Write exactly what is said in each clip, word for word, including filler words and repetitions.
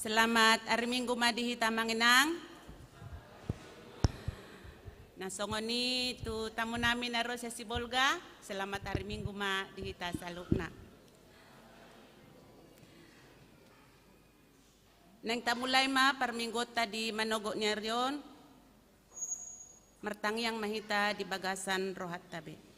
Selamat ari Minggu ma di hita, Amang Inang. Na songon i tu tamu nami na ro sian Sibolga, selamat ari Minggu ma di hita saluhutna. Naeng tamulai ma parmingguonta di manogot ni ari on, martangiang ma hita di bagasan rohanta be.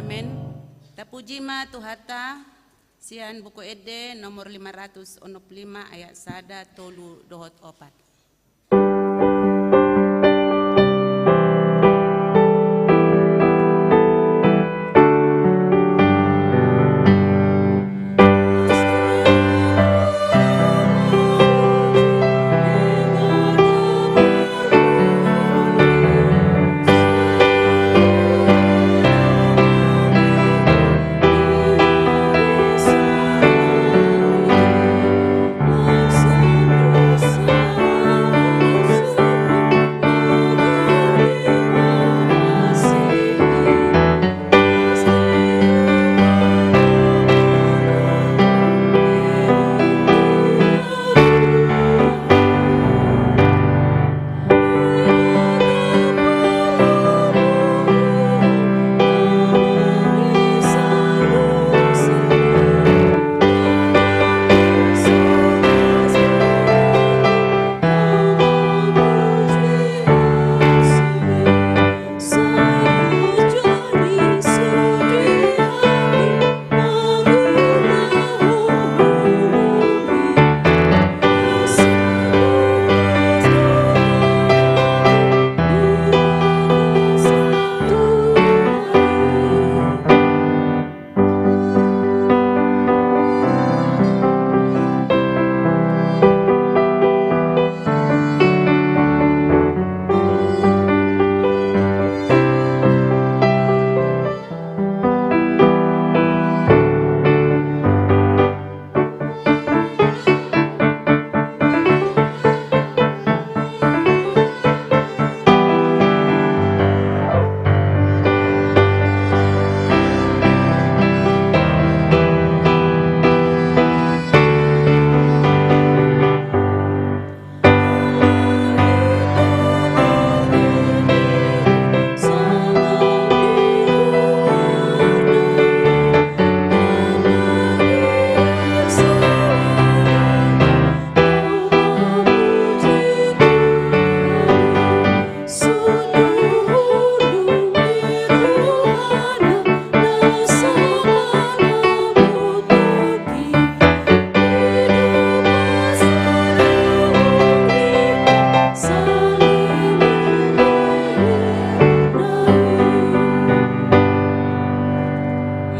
Amen. Tapuji ma Tuhanta. Sian Buku Ende nomor lima ratus onom pulu lima, ayat sada, tolu dohot opat.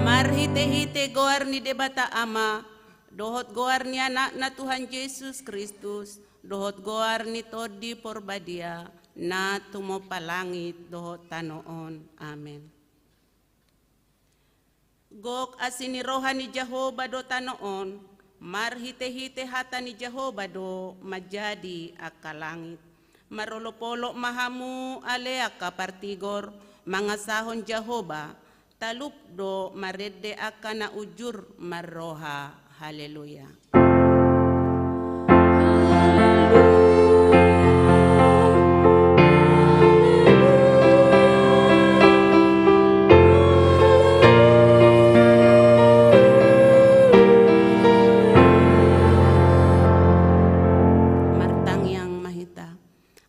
Marhitehite goar ni Debata Ama, dohot goar ni Anakna Tuhan Jesus Kristus, dohot goar ni Tondi Porbadia, na tumompa langit dohot tano on. Amen. Gok asi ni roha ni Jahowa do tano on, marhitehite hata ni Jahowa do manjadi angka langit. Marolopolop ma hamu ale angka partigor, mangasahon Jahowa, Talup do marende angka na ujur marroha. Haleluya. Martangiang ma hita.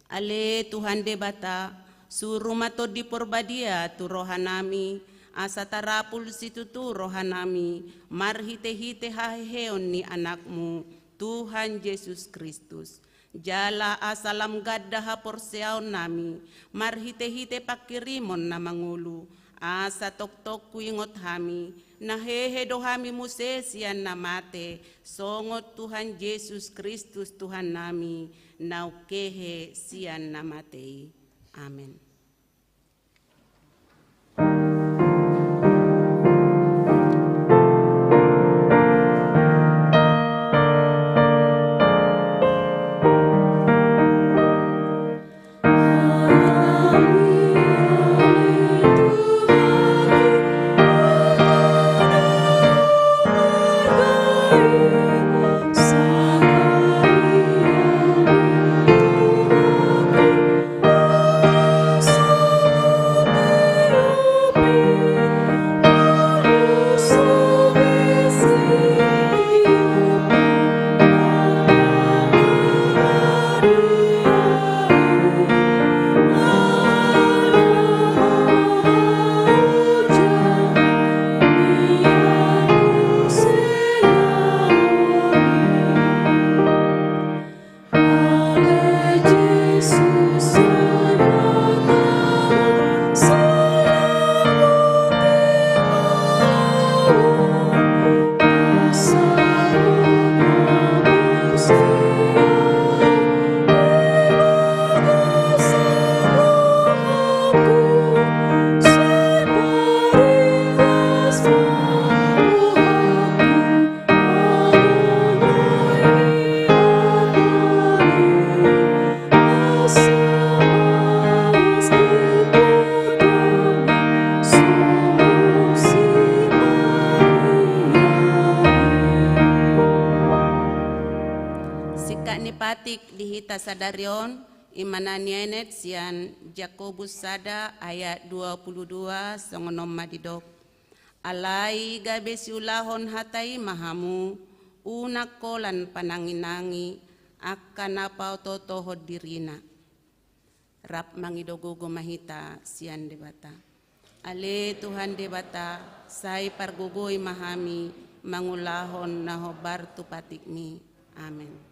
Ale Tuhan Debata, suru ma Tondi Porbadia tu rohanami, asa tarapul situtu rohanami, marhite-hite haheheon ni Anakmu, Tuhan Jesus Kristus. Jala asa lam ganda haporseaonnami, marhite-hite panghirimon na mangolu, asa tongtong huingot hami, na hehe do hami muse sian na mate, songon Tuhan Jesus Kristus Tuhannami, naung hehe sian na mate i. Amen. Singkat ni patik di hita sadari on, i ma na nienet sian Jakobus sada ayat dua puluh dua, songon on ma didok. Alai gabe siulahon hata i ma hamu, unang holan panangi-nangi, angka na paoto-otohon dirina. Rap mangido gogo ma hita sian Debata. Ale Tuhan Debata, sai pargogoi ma hami, mangulahon na hombar tu patikmi. Amen.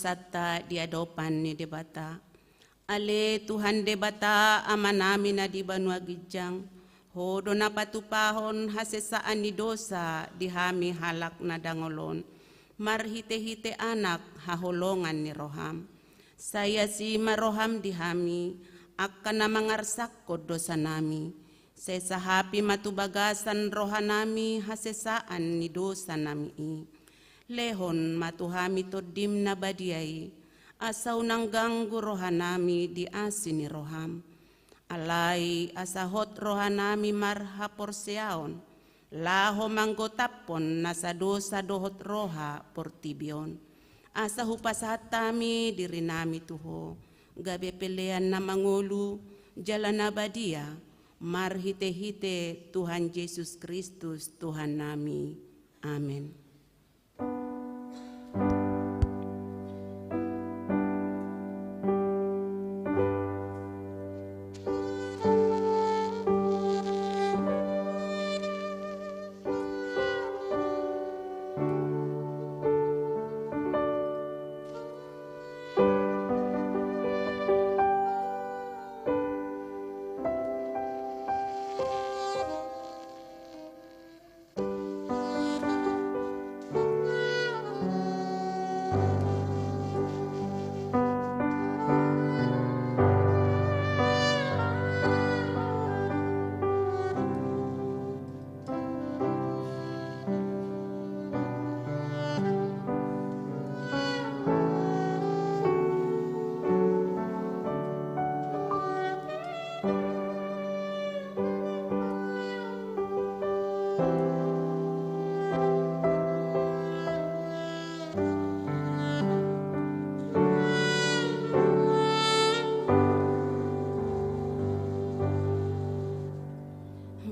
dosanta di adopan ni Debata. Ale Tuhan Debata, Amanami na di banua ginjang, Ho do na patupahon hasesaan ni dosa di hami halak na dangol on, marhitehite Anak haholongan ni roham. Sai asi ma roham di hami, angka na mangarsakkon dosanami. Sai sahapi ma tu bagasan rohanami hasesaan ni dosanami i. Lehon ma tu hami Tondim na badia i, asa unang ganggu rohanami di asi ni roham. Alai asa hot rohanami marhaporseaon, laho manggotaphon nasa dosa dohot roha portibi on. Asa hupasahat hami dirinami tu Ho, gabe pelean na mangolu, jala na badia, marhitehite Tuhan Jesus Kristus Tuhannami. Amen.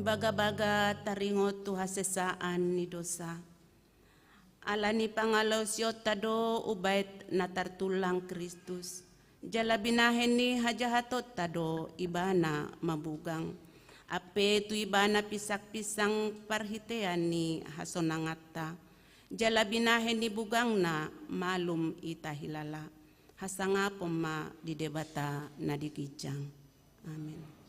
Bagabaga taringot tu hasesaan ni dosa. Ala ni pangalaosionta do umbahen na tartullang Kristus, jala binahen ni hajahatonta do Ibana mabugang. Ampe tu Ibana pinsangpinsang parhitean ni hasonanganta, jala binahen ni bugangna malum hita hilala. Hasangapon ma di Debata na di ginjang. Amen.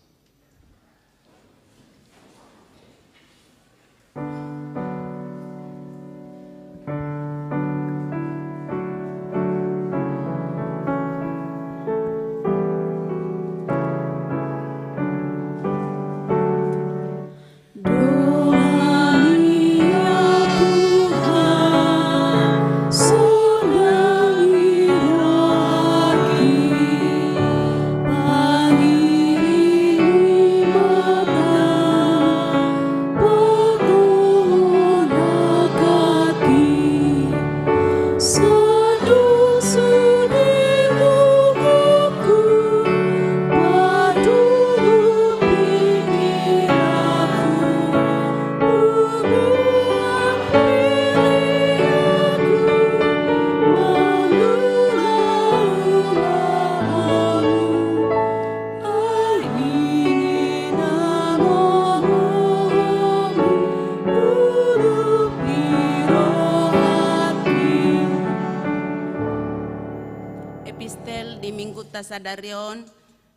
Epistel di minggunta sadari on,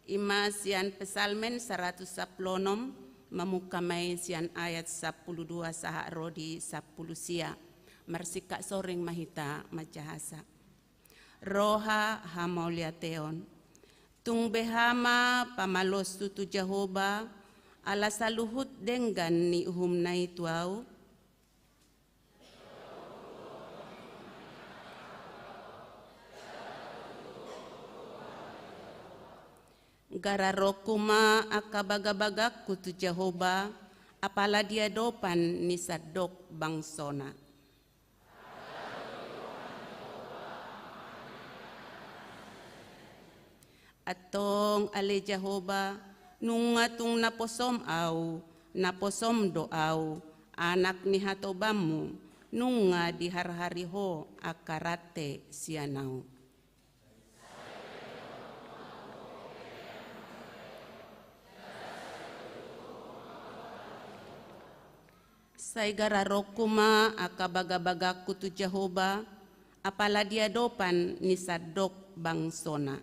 ima sian Psalmen saratus sampulu onom, mamungka ma i sian ayat sampulu dua sahat ro di sampulu sia. Marsingkat soring ma hita manjahasa. Roha hamauliateon. Tung beha ma pamaloshu tu Jahowa, ala saluhut denggan ni uhumna i tu ahu? Gararonku ma angka bagabagangku tu Jahowa, apala di adopan ni sandok bangsona. Antong ale Jahowa, nunga tung naposom ahu, naposom do ahu, anak ni hatobanmu, nunga diharhari ho angka rante sian ahu. Sai gararonku ma angka bagabagangku tu Jahowa, apala di adopan ni sandok bangsona.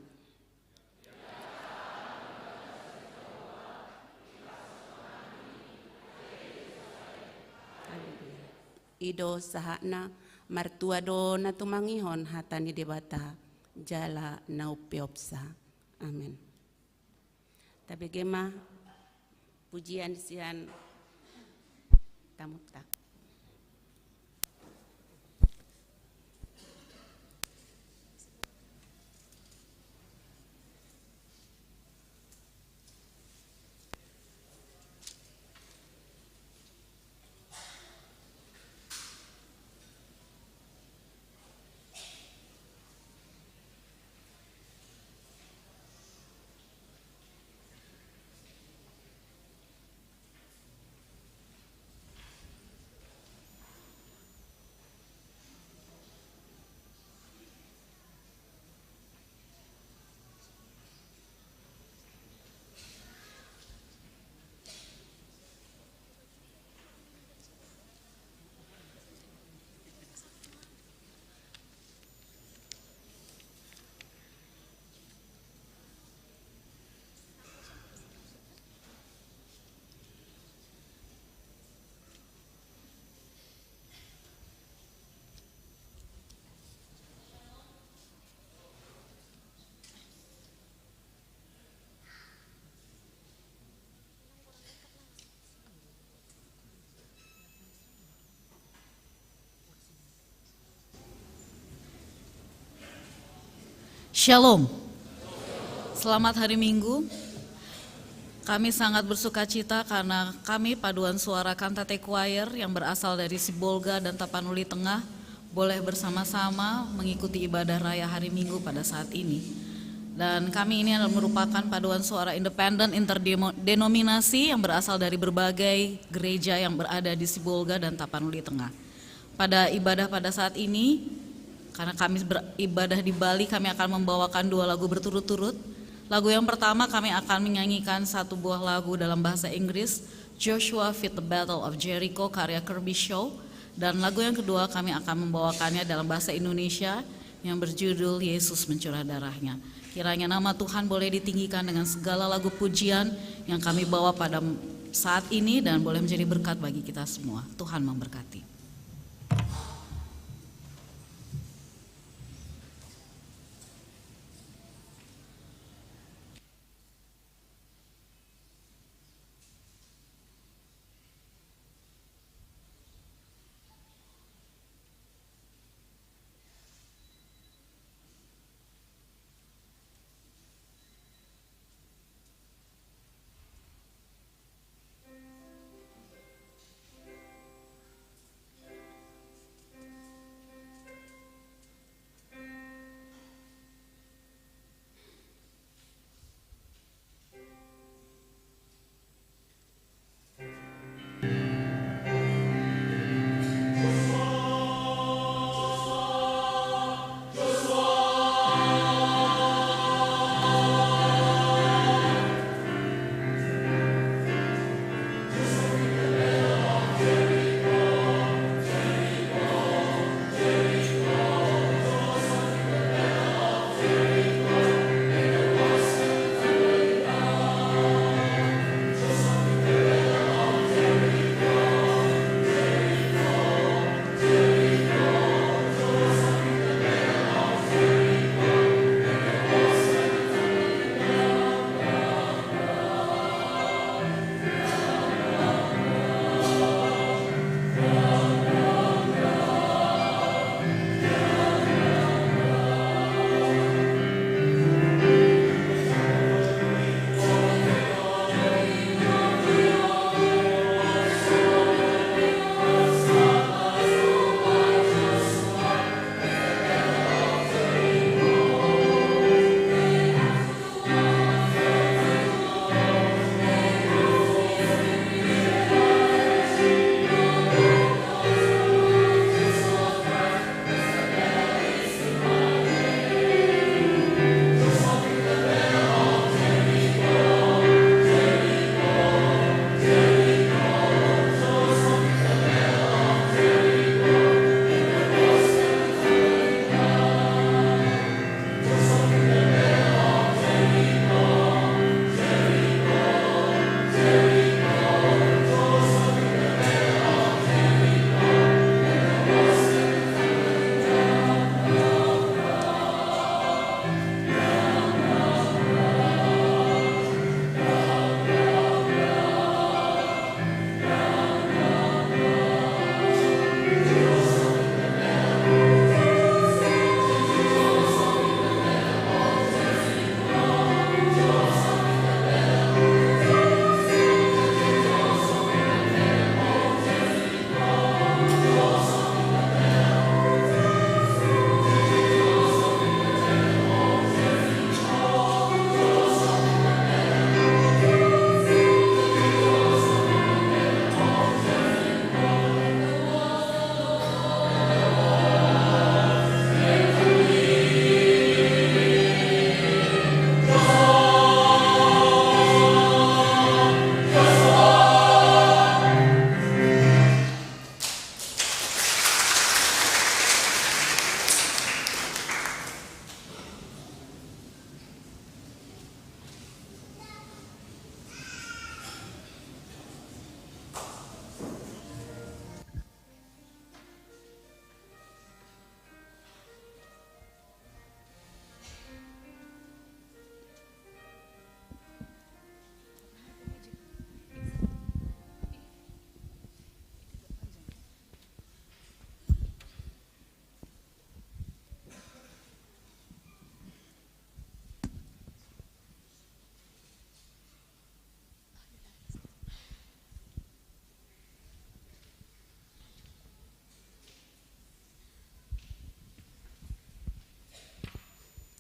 I do sahatna. Martua do na tumangihon hata ni Debata jala na umpeopsa. Amen. Tabege ma pujian sian tamunta. Shalom. Selamat Hari Minggu. Kami sangat bersukacita karena kami Paduan Suara Cantate Choir yang berasal dari Sibolga dan Tapanuli Tengah boleh bersama-sama mengikuti ibadah raya hari Minggu pada saat ini. Dan kami ini adalah merupakan paduan suara independen interdemo-, denominasi yang berasal dari berbagai gereja yang berada di Sibolga dan Tapanuli Tengah. Pada ibadah pada saat ini, karena kami beribadah di Bali, kami akan membawakan dua lagu berturut-turut. Lagu yang pertama, kami akan menyanyikan satu buah lagu dalam bahasa Inggris, Joshua Fit the Battle of Jericho, karya Kirby Shaw. Dan lagu yang kedua, kami akan membawakannya dalam bahasa Indonesia, yang berjudul Yesus Mencurah Darahnya. Kiranya nama Tuhan boleh ditinggikan dengan segala lagu pujian yang kami bawa pada saat ini dan boleh menjadi berkat bagi kita semua. Tuhan memberkati.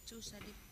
Susah deh.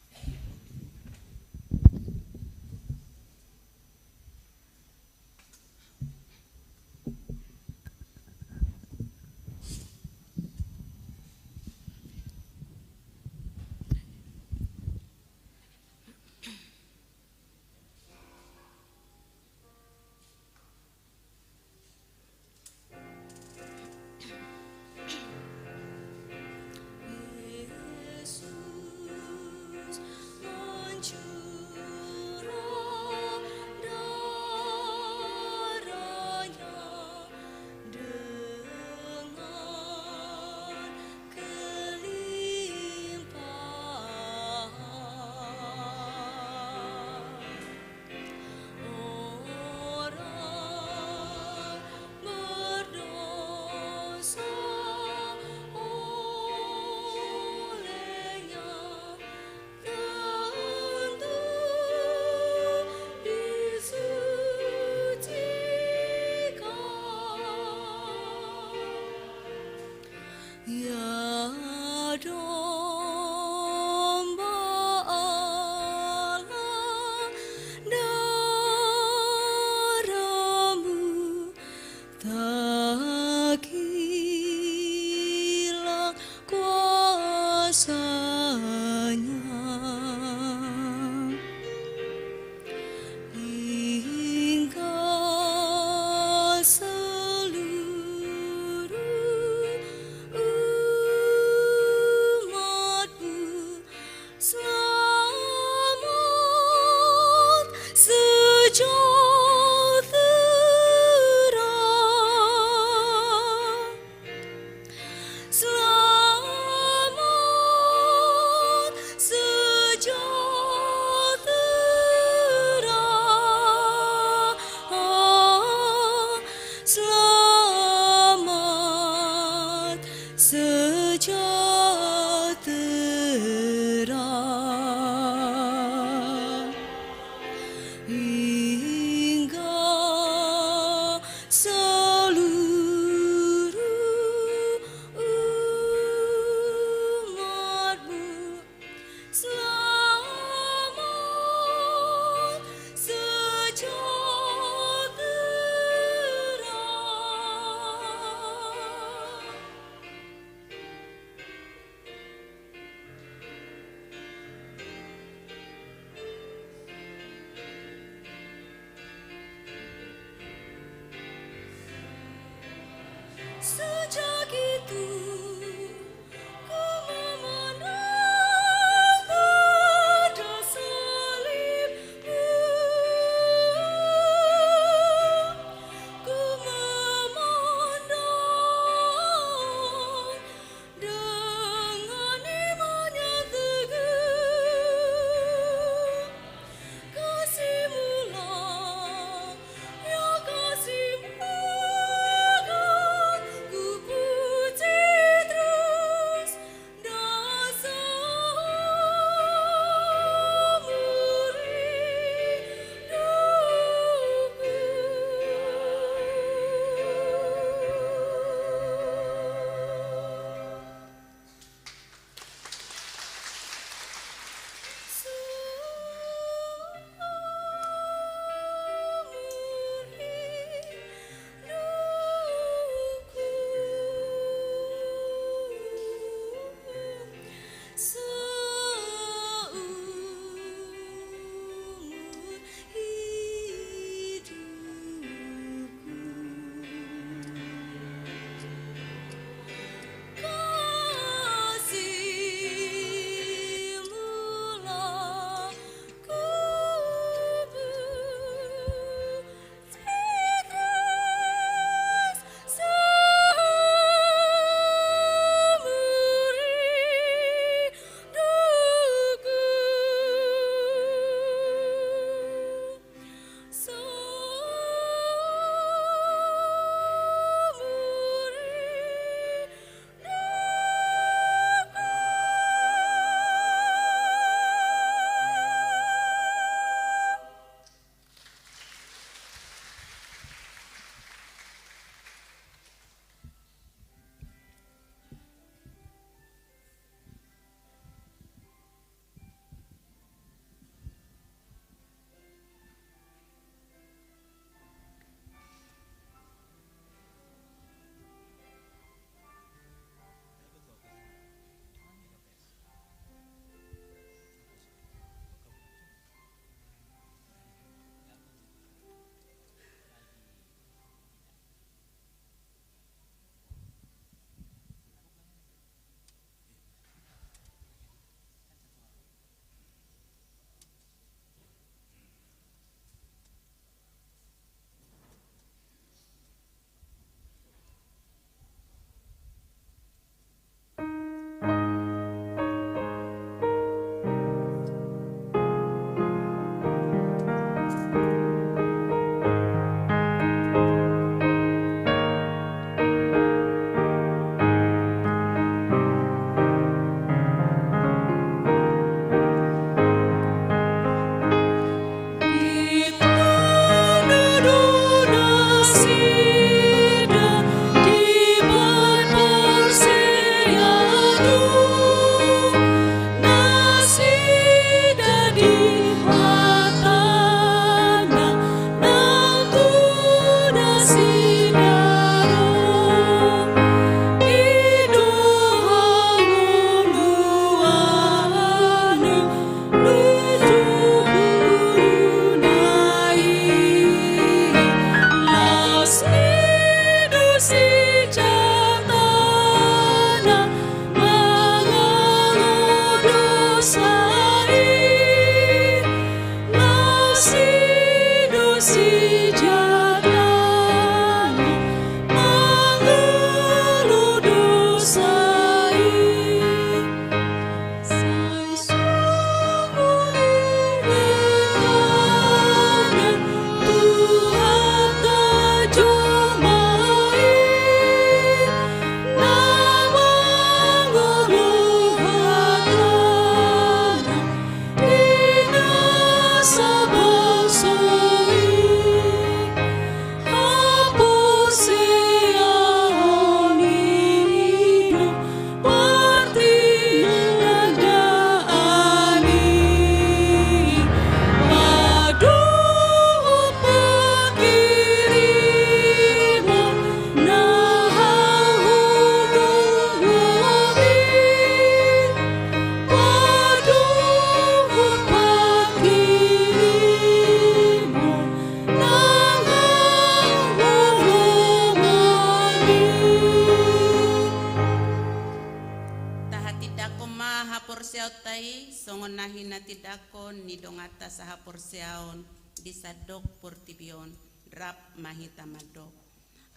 Kon ni donganta sahaporseaon di sandok portibi on, rap ma hita mandok.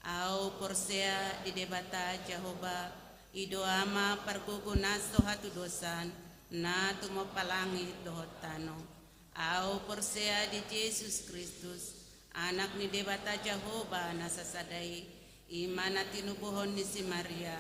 Ahu porsea di Debata Jahowa, i do Ama pargogo na so hatudosan, na tumompa langit dohot tano. Ahu porsea di Jesus Kristus, Anak ni Debata Jahowa na sasada i, i ma na tinubuhon ni si Maria,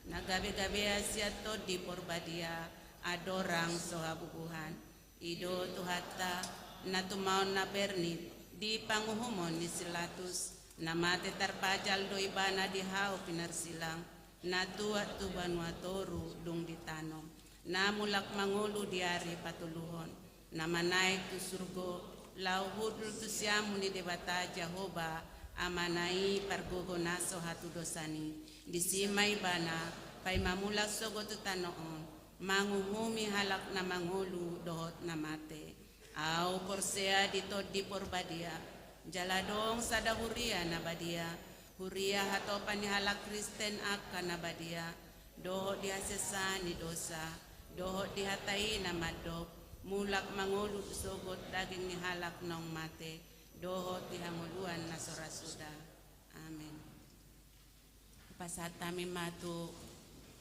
na gabegabean sian Tondi Porbadia, andorang so habubuhan. I do Tuhanta, na tumaon na bernit di panguhumon ni si Latus, na mate tarpajal do ibana di hau pinarsilang, na tuat tu banua toru dung di tano, na mulak mangolu di ari patoluhon, na manaek tu surgo, laho hundul tu siamun ni Debata Jahowa, Amana i pargogo na so hatudosan i. Disi ma ibana, paima mulak sogot tu tano on, manguhumi halak na mangolu dohot na mate. Ahu porsea di Tondi Porbadia, jala adong sada huria na badia, huria hatopan ni halak Kristen angka na badia, dohot di hasesaan ni dosa, dohot di hata i na mandok, mulak mangolu sogot daging ni halak naung mate, dohot di hangoluan na so ra suda. Amen. Pasahat hami ma tu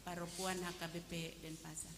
parompuan H K B P Denpasar.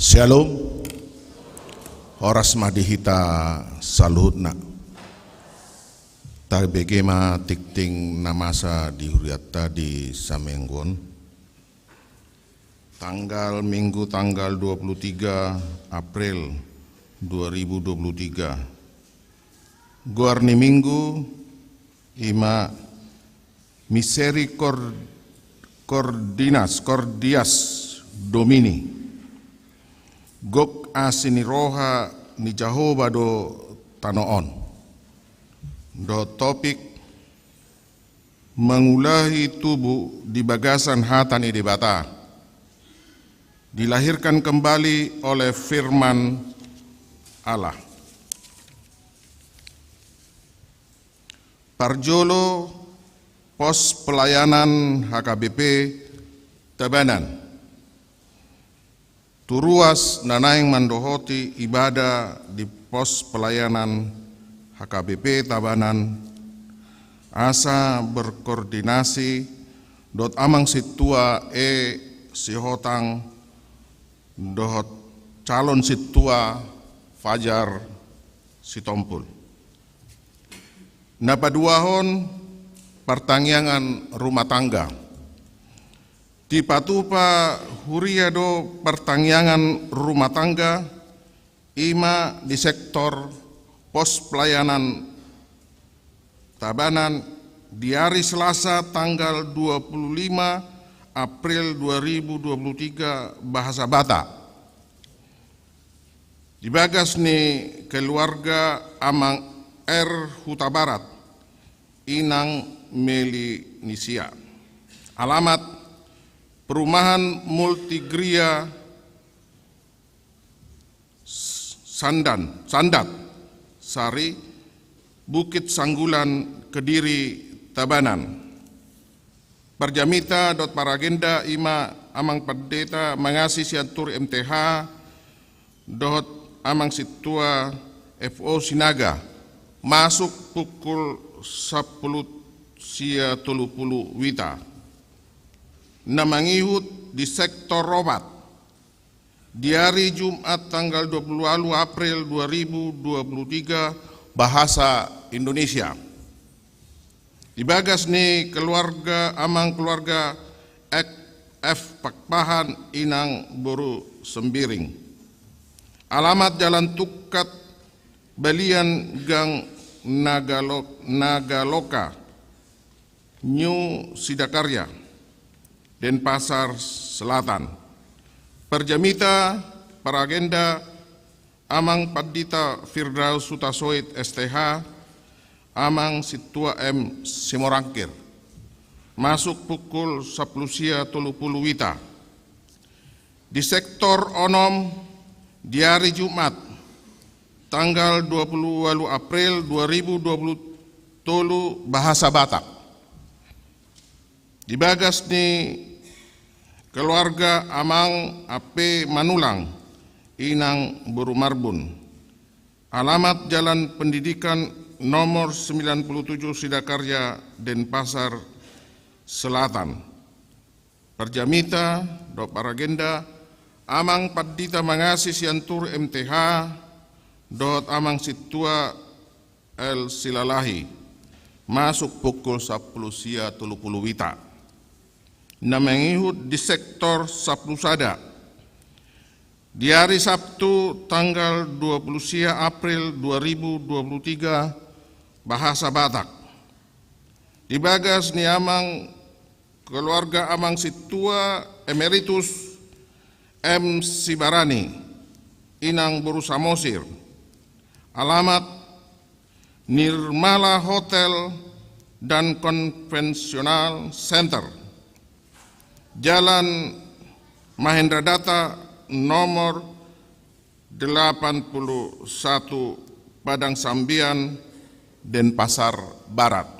Shalom. Horas ma di hita saluhutna. Tabege ma tingting na masa di hurianta di saminggu on. Tanggal Minggu, tanggal dua puluh tiga April dua ribu dua puluh tiga. Goar ni Minggu i ma Misericordias, Cordias Domini. Gok asi ni roha ni Jahowa do tano on. Dohot topik: mengulahi tubuh di bagasan hata ni Debata. Dilahirkan kembali oleh firman Allah. Parjolo, pos pelayanan H K B P Tabanan. Tu ruas na naeng mandohoti ibadah di pos pelayanan H K B P Tabanan, asa berkoordinasi dohot amang sintua E Sihotang dohot calon sintua Fajar Sitompul. Na paduahon, partangiangan rumah tangga. Dipatupa huria do partangiangan rumah tangga, i ma di sektor pos pelayanan Tabanan, di ari Selasa tanggal dua puluh lima April dua ribu dua puluh tiga, bahasa Batak. Di bagas ni keluarga Amang R Hutabarat, Inang Melinisia. Alamat: Perumahan Multigria Sandan, Sandat Sari, Bukit Sanggulan, Kediri, Tabanan. Parjamita dohot paragenda i ma Amang Pandita Mangasi Sianturi M T H dohot Amang Sintua F O Sinaga, masuk pukul sampulu sia tolu pulu wita. Na mangihut di sektor opat, di ari Jumat tanggal dua puluh ualu April dua ribu dua puluh tiga, bahasa Indonesia. Di bagas ni keluarga, Amang keluarga Ek-, F Pakpahan, Inang boru Sembiring. Alamat: Jalan Tungkat, Balian, Gang Nagalok-, Nagaloka, New Sidakarya, Denpasar Selatan. Parjamita, paragenda, Amang Pandita Firdaus Hutasoit S T H, Amang Sintua M Simorangkir. Masuk pukul sampulu sia tolu pulu wita. Di sektor onom, di ari Jumat tanggal dua puluh ualu April dua ribu dua puluh tolu, bahasa Batak. Di bagas ni keluarga, Amang A P Manulang, Inang boru Marbun. Alamat: Jalan Pendidikan nomor sembilan puluh tujuh, Sidakarya, Denpasar Selatan. Parjamita dohot paragenda, Amang Pandita Mangasi Sianturi M T H dohot Amang Sintua L Silalahi, masuk pukul sampulu sia tolu pulu wita. Na mangihut di sektor sampulu sada, di ari Sabtu tanggal dua puluh sia April dua ribu dua puluh tiga, bahasa Batak. Di bagas ni Amang keluarga, Amang Sintua Emeritus M Sibarani, Inang boru Samosir. Alamat: Nirmala Hotel dan Conventional Center, Jalan Mahendradata nomor delapan puluh satu, Padang Sambian, Denpasar Barat.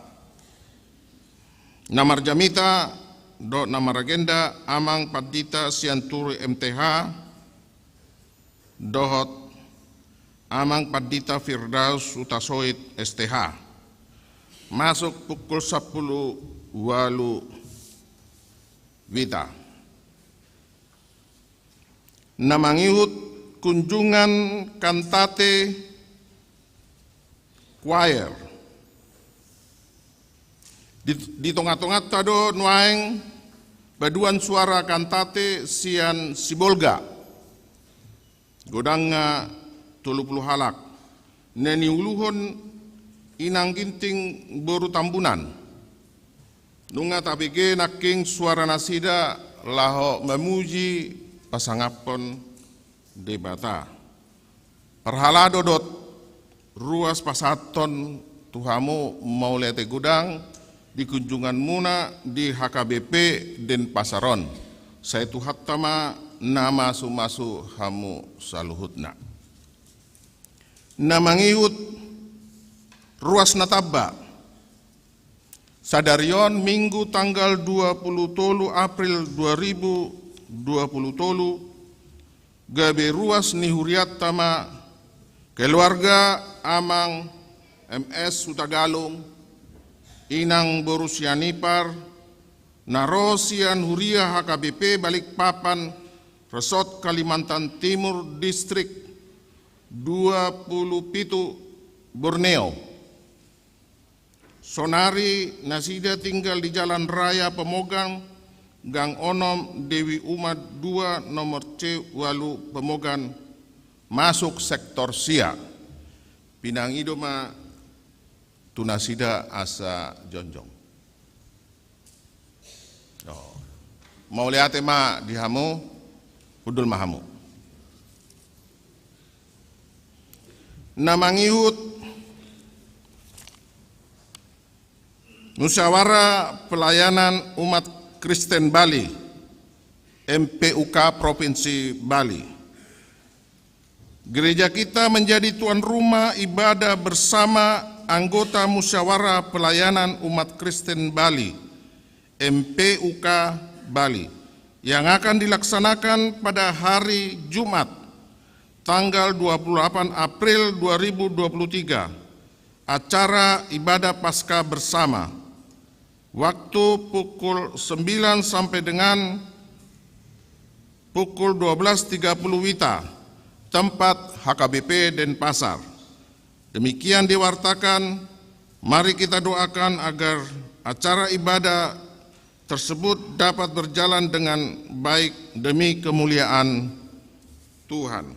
Na marjamita dohot na maragenda, Amang Pandita Sianturi M T H dohot Amang Pandita Firdaus Hutasoit S T H. Masuk pukul sampulu ualu wita. Na mangihut kunjungan kantate choir. Di, di tonga-tonganta do nuaeng paduan suara kantate sian Sibolga. Godangna tolu pulu halak. Na niuluhon Inang Ginting boru Tambunan. Nunga tabege nangkin suara nasida laho mamuji pasangaphon Debata. Parhalado dohot ruas pasahathon tu hamu mauliate godang di kunjunganmuna di H K B P Denpasar on. Sai Tuhanta ma na masu-masu hamu saluhutna. Na mangihut ruas na tamba. Sadari on Minggu tanggal dua pulu tolu April dua ribu dua pulu tolu, gabe ruas ni hurianta ma keluarga Amang M S Hutagalung, Inang boru Sianipar, na ro sian huria H K B P Balikpapan, Resort Kalimantan Timur, Distrik dua pulu pitu, Borneo. Sonari nasida tinggal di Jalan Raya Pemogan, Gang Onom, Dewi Uma dua, nomor C ualu, Pemogan, masuk sektor sia. Pinangido ma tu nasida asa jongjong. Oh. Mauliate ma di hamu, hundul ma hamu. Na mangihut Musyawarah Pelayanan Umat Kristen Bali, M P U K Provinsi Bali. Gereja kita menjadi tuan rumah ibadah bersama anggota Musyawarah Pelayanan Umat Kristen Bali, M P U K Bali, yang akan dilaksanakan pada hari Jumat, tanggal dua puluh delapan April dua ribu dua puluh tiga, acara ibadah Paskah bersama. Waktu pukul sembilan sampai dengan pukul dua belas tiga puluh WITA, tempat H K B P Denpasar. Demikian diwartakan, mari kita doakan agar acara ibadah tersebut dapat berjalan dengan baik demi kemuliaan Tuhan.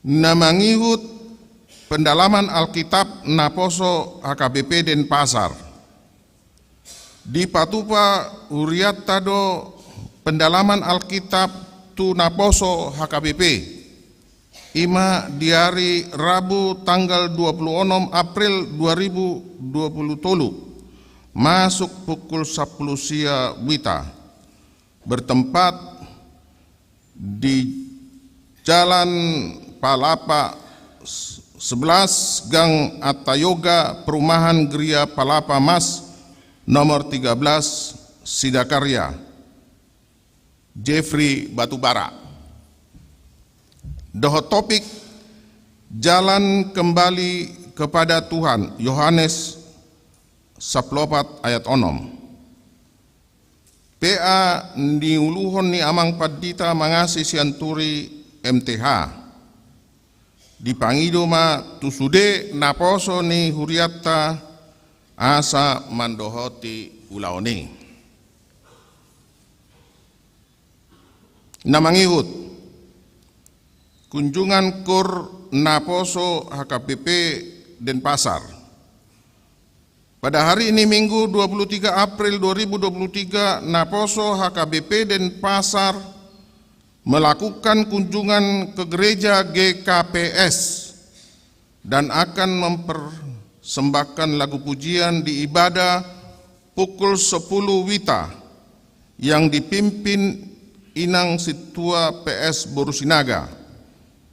Na mangihut pendalaman Alkitab naposo H K B P Denpasar. Dipatupa hurianta do pendalaman Alkitab tu naposo H K B P. I ma di ari Rabu tanggal dua puluh onom April dua ribu dua puluh tolu, masuk pukul sampulu sia WITA. Bertempat di Jalan Palapa sebelas, Gang Atta Yoga, Perumahan Gria Palapa Mas, nomor tiga belas, Sidakarya, Jeffrey Batubara. Dohot topik, Jalan Kembali Kepada Tuhan, Yohanes sampulu opat ayat onom. P A niuluhon ni Amang Pandita Mangasi Sianturi, M T H. Dipangido ma tu sude naposo ni hurianta asa mandohoti ulaon i. Na mangihut kunjungan kur naposo H K B P Denpasar. Pada hari ini, Minggu, dua puluh tiga April dua ribu dua puluh tiga, naposo H K B P Denpasar melakukan kunjungan ke gereja G K P S dan akan mempersembahkan lagu pujian di ibadah pukul sepuluh WITA yang dipimpin Inang Sintua P S Boru Sinaga.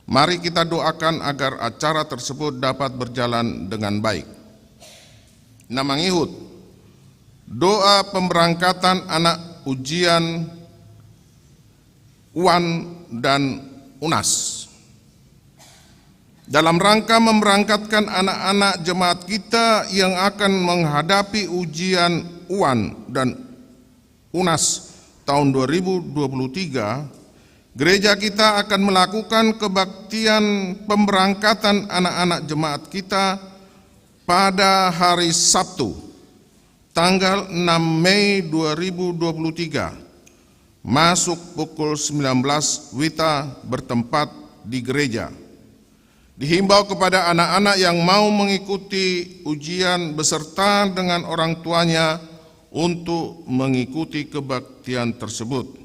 Mari kita doakan agar acara tersebut dapat berjalan dengan baik. Na mangihut, doa pemberangkatan anak ujian Wan dan Unas. Dalam rangka memberangkatkan anak-anak jemaat kita yang akan menghadapi ujian Wan dan Unas tahun dua ribu dua puluh tiga, Gereja kita akan melakukan kebaktian pemberangkatan anak-anak jemaat kita pada hari Sabtu, tanggal enam Mei dua ribu dua puluh tiga, masuk pukul sembilan belas WITA, bertempat di gereja. Dihimbau kepada anak-anak yang mau mengikuti ujian beserta dengan orang tuanya untuk mengikuti kebaktian tersebut.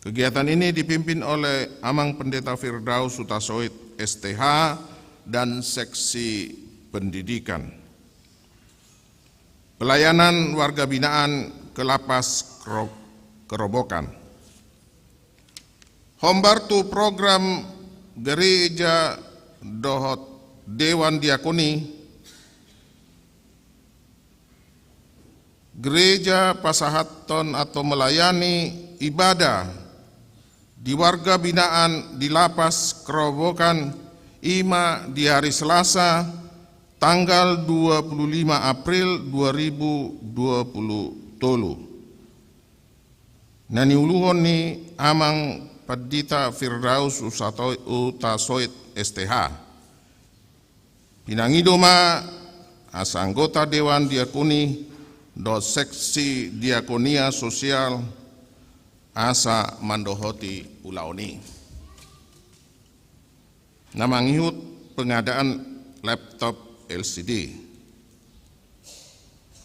Kegiatan ini dipimpin oleh Amang Pendeta Firdaus Hutasoit, S T H, dan Seksi Pendidikan. Pelayanan warga binaan ke Lapas Kero-, Kerobokan. Hombar tu program gereja dohot dewan diakoni, gereja pasahathon atau melayani ibadah di warga binaan di Lapas Kerobokan, i ma di hari Selasa, tanggal dua puluh lima April dua ribu dua puluh tolu. Na niuluhon ni Amang Pandita Firdaus Usato-, Utasoit, S T H. Pinangido ma asa anggota dewan diakoni dohot seksi diakonia sosial asa mandohoti ulaon i. Na mangihut pengadaan laptop L C D.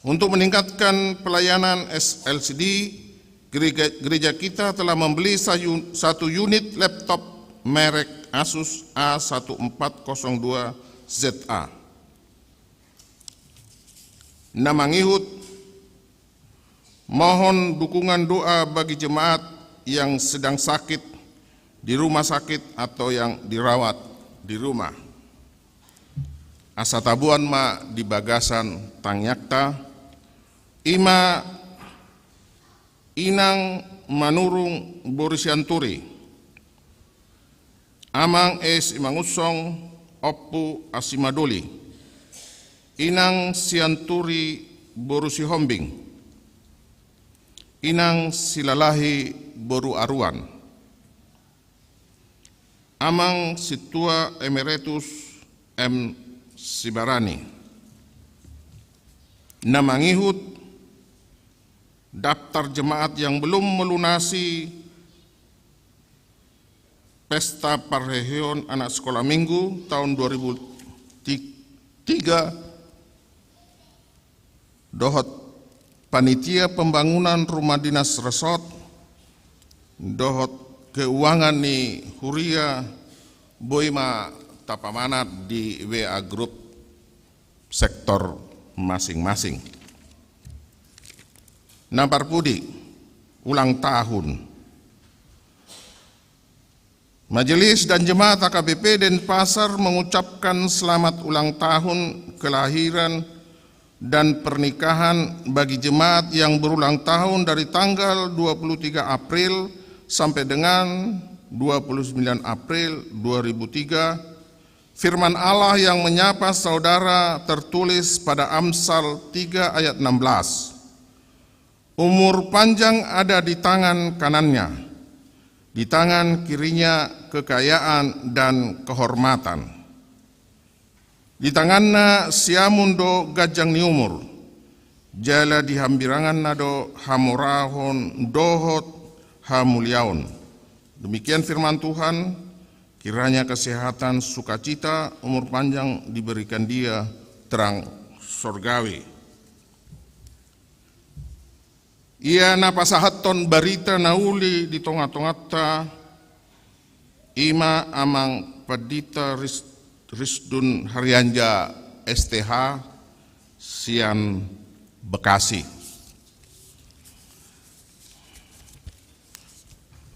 Untuk meningkatkan pelayanan S-, L C D, gereja, gereja kita telah membeli sayu-, satu unit laptop merek Asus A satu empat kosong dua Z A. Na mangihut mohon dukungan doa bagi jemaat yang sedang sakit di rumah sakit atau yang dirawat di rumah. Asa taboan ma di bagasan tangiangta, i ma Inang Manurung boru Sianturi, Amang S. Simangunsong, Ompu Asimadoli, Inang Sianturi boru Sihombing, Inang Silalahi boru Aruan, Amang Sintua Emeritus M. Sibarani. Na mangihut daftar jemaat yang belum melunasi pesta parheheon anak sekolah minggu tahun dua ribu tiga, dohot panitia pembangunan rumah dinas resort, dohot keuangan ni huria, boi ma tapamanat di W A grup sektor masing-masing. Na parpudi, ulang tahun. Majelis dan Jemaat H K B P Denpasar mengucapkan selamat ulang tahun kelahiran dan pernikahan bagi jemaat yang berulang tahun dari tanggal dua puluh tiga April sampai dengan dua puluh sembilan April dua ribu tiga. Firman Allah yang menyapa saudara tertulis pada Amsal tiga ayat enam belas. Umur panjang ada di tangan kanannya, di tangan kirinya kekayaan dan kehormatan. Di tanganna siamun do ganjang ni umur, jala di hambiranganna do hamoraon dohot hamuliaon. Demikian firman Tuhan, kiranya kesehatan, sukacita, umur panjang diberikan dia, terang sorgawi. Ia na pasahathon barita na uli di tonga-tonganta, i ma Amang Pandita Ris-, Risdun Harianja, S T H, sian Bekasi.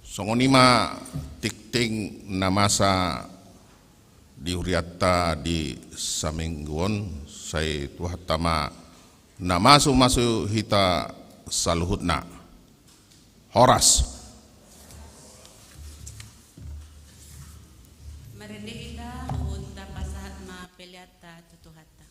Songon i ma tingting na masa di hurianta di saminggu on, sai Tuhanta ma na mamasu-masu hita saluhutna. Horas. Marende hita, huhut tapasahat ma peleanta tu Tuhanta.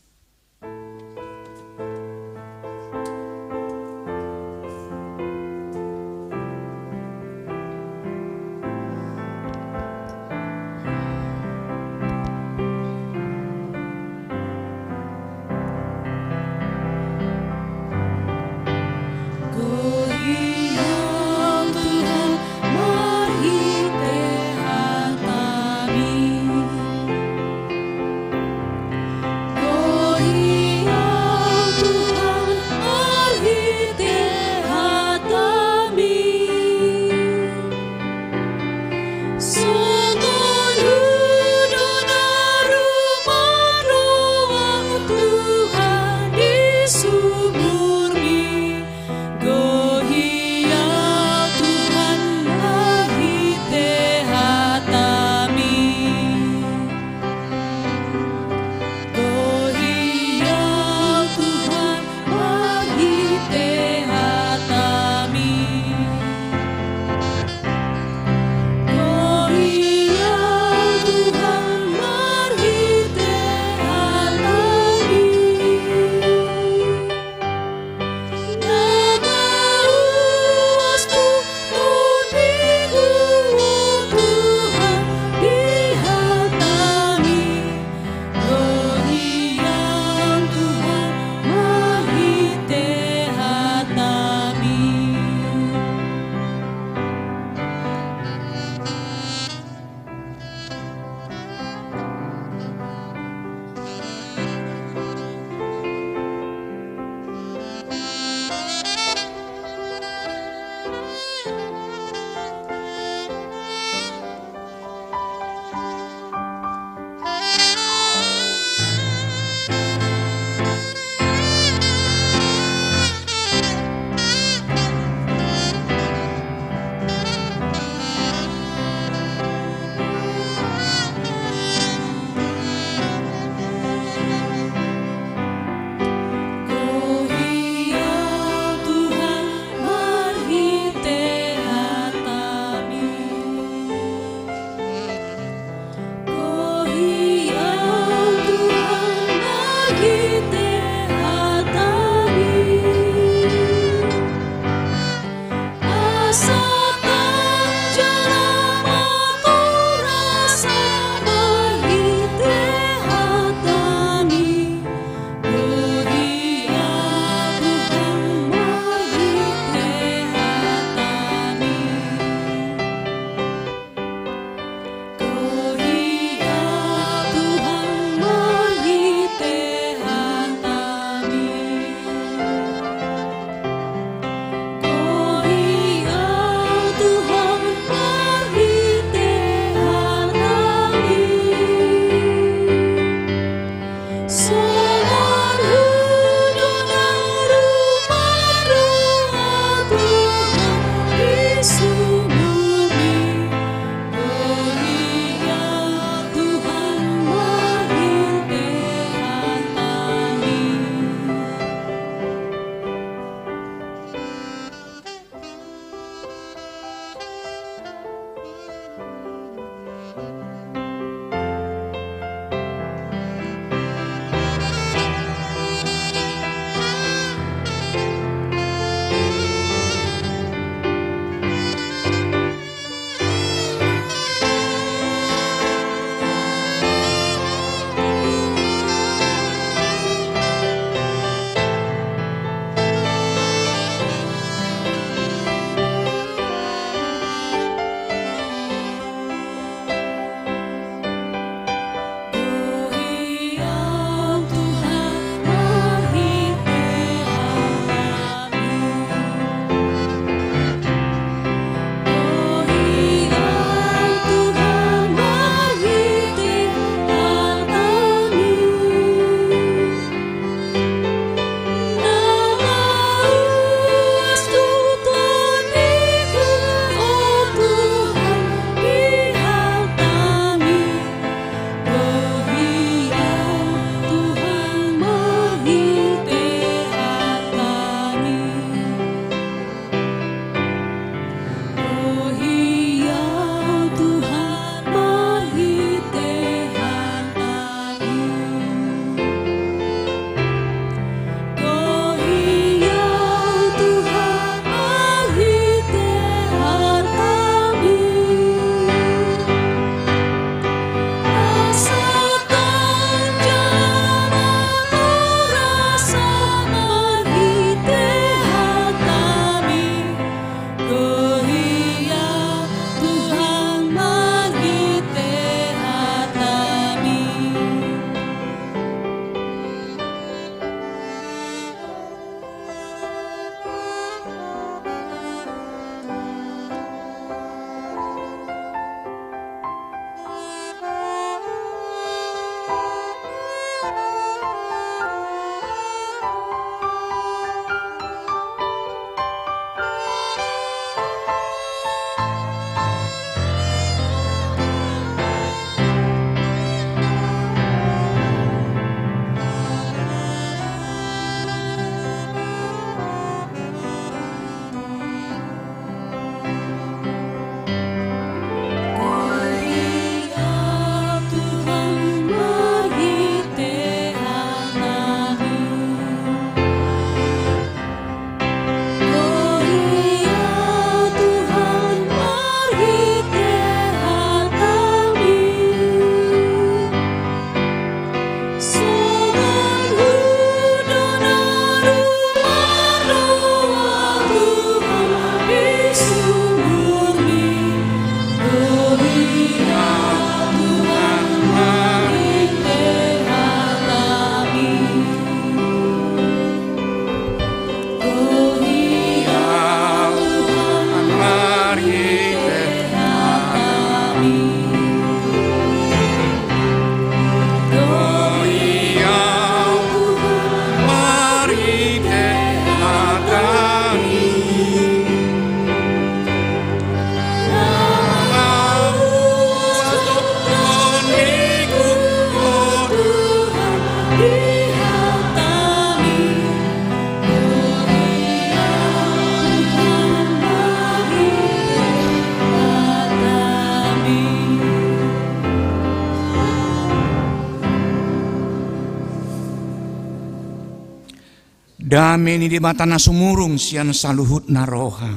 Dame ni Debata na sumurung sian saluhutna roha,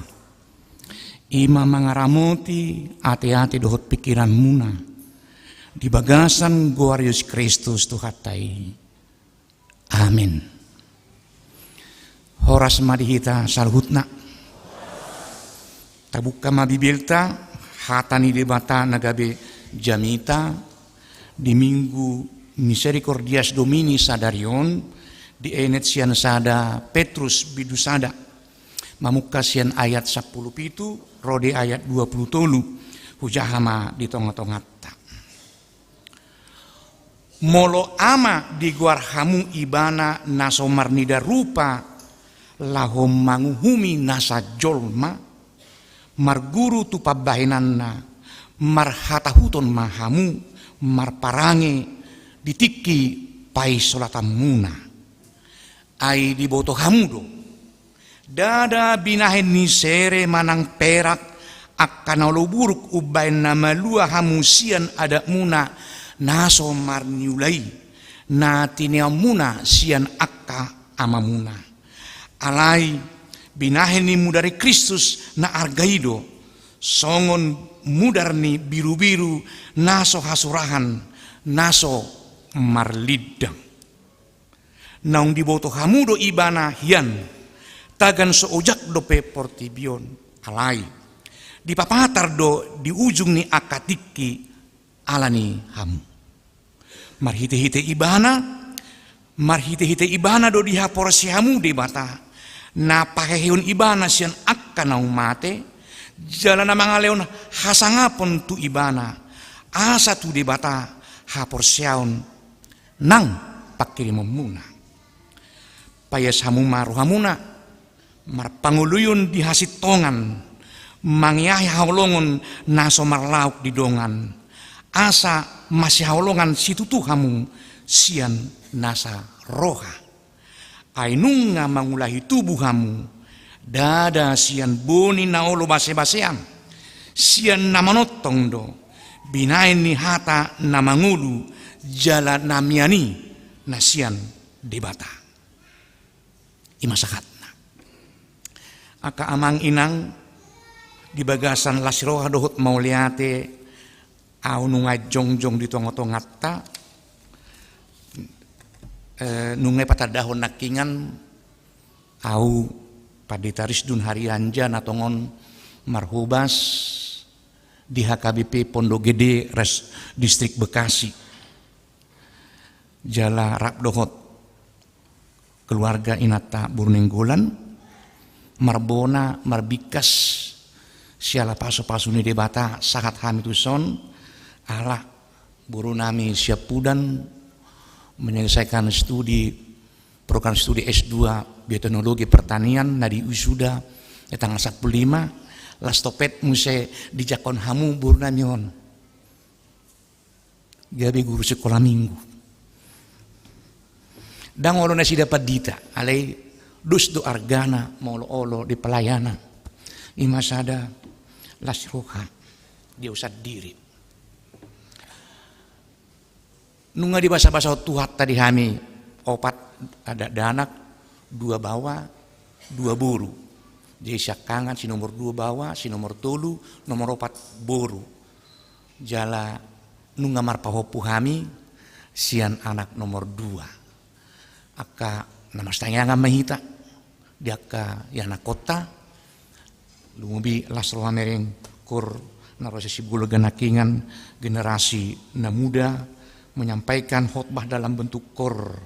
I ma mangaramoti ateate dohot pingkiranmuna di bagasan goar Jesus Kristus Tuhanta i. Amin. Horas ma di hita saluhutna. Tabuka ma Bibelta, hata ni Debata na gabe jamita, di Minggu Misericordias Domini sadari on, dienet sian sada Petrus bindu sada, mamungka sian ayat sampulu pitu ro di ayat dua pulu tolu. Hujaha ma di tonga-tonganta. Molo Ama digoar hamu Ibana na so marnida rupa laho manguhumi nasa jolma, marguru tu pambahenanna, marhatahuton ma hamu, marparange di tingki paisolatanmuna. Ai diboto hamu do, ndada binahen ni sere manang perak angka na olo buruk umbahen na malua hamu sian adatmuna na so marniula i, na tineanmuna sian angka amamuna. Alai binahen ni mudar ni Kristus na arga i do, songon mudar ni birubiru na so hasurahan, na so marlindang. Naung diboto hamu do Ibana hian, tagan so ojak dope portibi on, alai dipapatar do di ujung ni angka tingki ala ni hamu. Marhitehite Ibana, marhitehite Ibana do dihaporseai hamu Debata, na pahehehon Ibana sian angka naung mate, jala na mangalehon hasangapon tu Ibana, asa tu Debata haporseaon nang pangkirimonmuna. Paias hamu ma rohamuna, marpangoloion di hasintongan, mangeahi haholongon na so marlaok di dongan, asa masihaholongan situtu hamu sian nasa roha. Ai nunga mangulahi tubu hamu, ndada sian boni na olo basebasean, sian na manongtong do, binahen ni hata na mangolu jala na mian i na sian Debata. I ma sahatna. Angka amang inang, di bagasan las ni roha dohot mauliate, ahu nunga jongjong di tongatonganta, eh, nunga patandahon nangkiningan, ahu Pandita Risdun Harianja na tongon marhobas di H K B P Pondok Gede Res Distrik Bekasi. Jala rap dohot keluarga inanta boru Nainggolan, marbona, marbingkas, siala pasupasu ni Debata sahat hami tuson, ala boru nami Siampudan menyelesaikan studi, program studi S dua Bioteknologi Pertanian na diwisuda di tanggal sampulu lima, las topet muse dijangkon hamu boru nami on. Gabe guru sekolah minggu. Ndang olo nasida pandita, alai dos do argana molo olo di pelayanan. I ma sada las roha di ahu sandiri. Nunga dibasabasahon Tuhanta di hami opat dakdanak, dua baoa, dua boru. Jadi siangkangan si nomor dua baoa, si nomor tolu, nomor opat boru. Jala nunga marpahompu hami sian anak nomor dua. Angka na marsitangiangan ma hita di angka ianakhonta, lumobi las roha mereng KOR na ro sian Sibolga nangkiningan, generasi na muda menyampaikan khotbah dalam bentuk KOR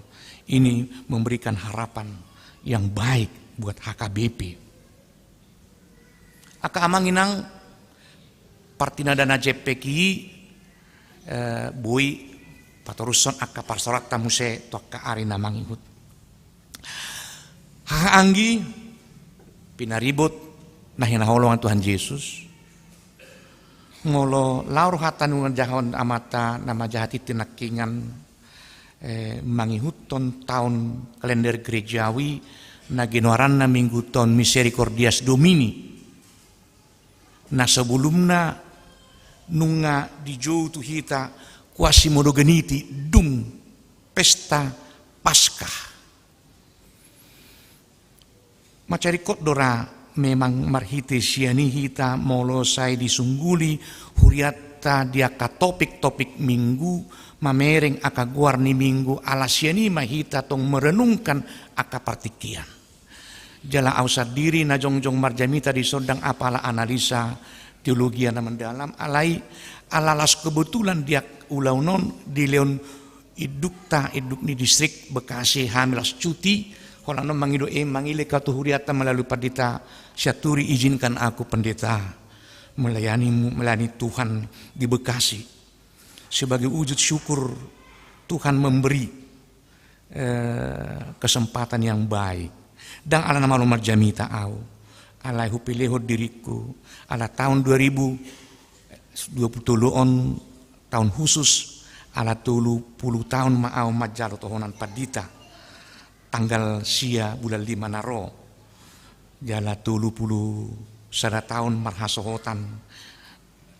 ini memberikan harapan yang baik buat H K B P. Angka amang inang, partinadana jempek i, eh, boi patorushon angka parsaoranta muse tu angka ari na mangihut. Haha anggi, pinaribot na hinaholongan Tuhan Jesus. Molo laho rohanta nunga jahahon amanta na manjaha tintin nangkiningan, eh, mangihuthon taon kalender gerejawi na ginoaranna minggu taon Misericordias Domini. Na sebelumna nunga dijou tu hita Quasimodogeniti dung pesta Paskah. Mansai ringkot do ra Memang marhite sian i hita molo sai disungguli hurianta di angka topik-topik Minggu, mamereng angka goar ni Minggu, ala sian i ma hita tong merenungkan angka partingkian. Jala au sandiri na jongjong marjamita dison ndang apala analisa teologia na mendalam, alai ala laos kebetulan di angka ulaon on dilehon indukta, induk ni distrik Bekasi, hami laos cuti, holan on mangido e, mangilehon hata tu hurianta melalui Pandita Sianturi, izinkan aku, Pendeta, melayani, melayani Tuhan di Bekasi. Sebagai wujud syukur Tuhan memberi, eh, kesempatan yang baik. Ndang ala na malo marjamita au, alai hupilehon diringku, ala taon dua ribu dua puluh tolu on taon khusus, ala tolu pulu taon ma au manjalo tohonan pandita. Tanggal sia bulan lima na ro, jala tolu pulu sada taon marhasohotan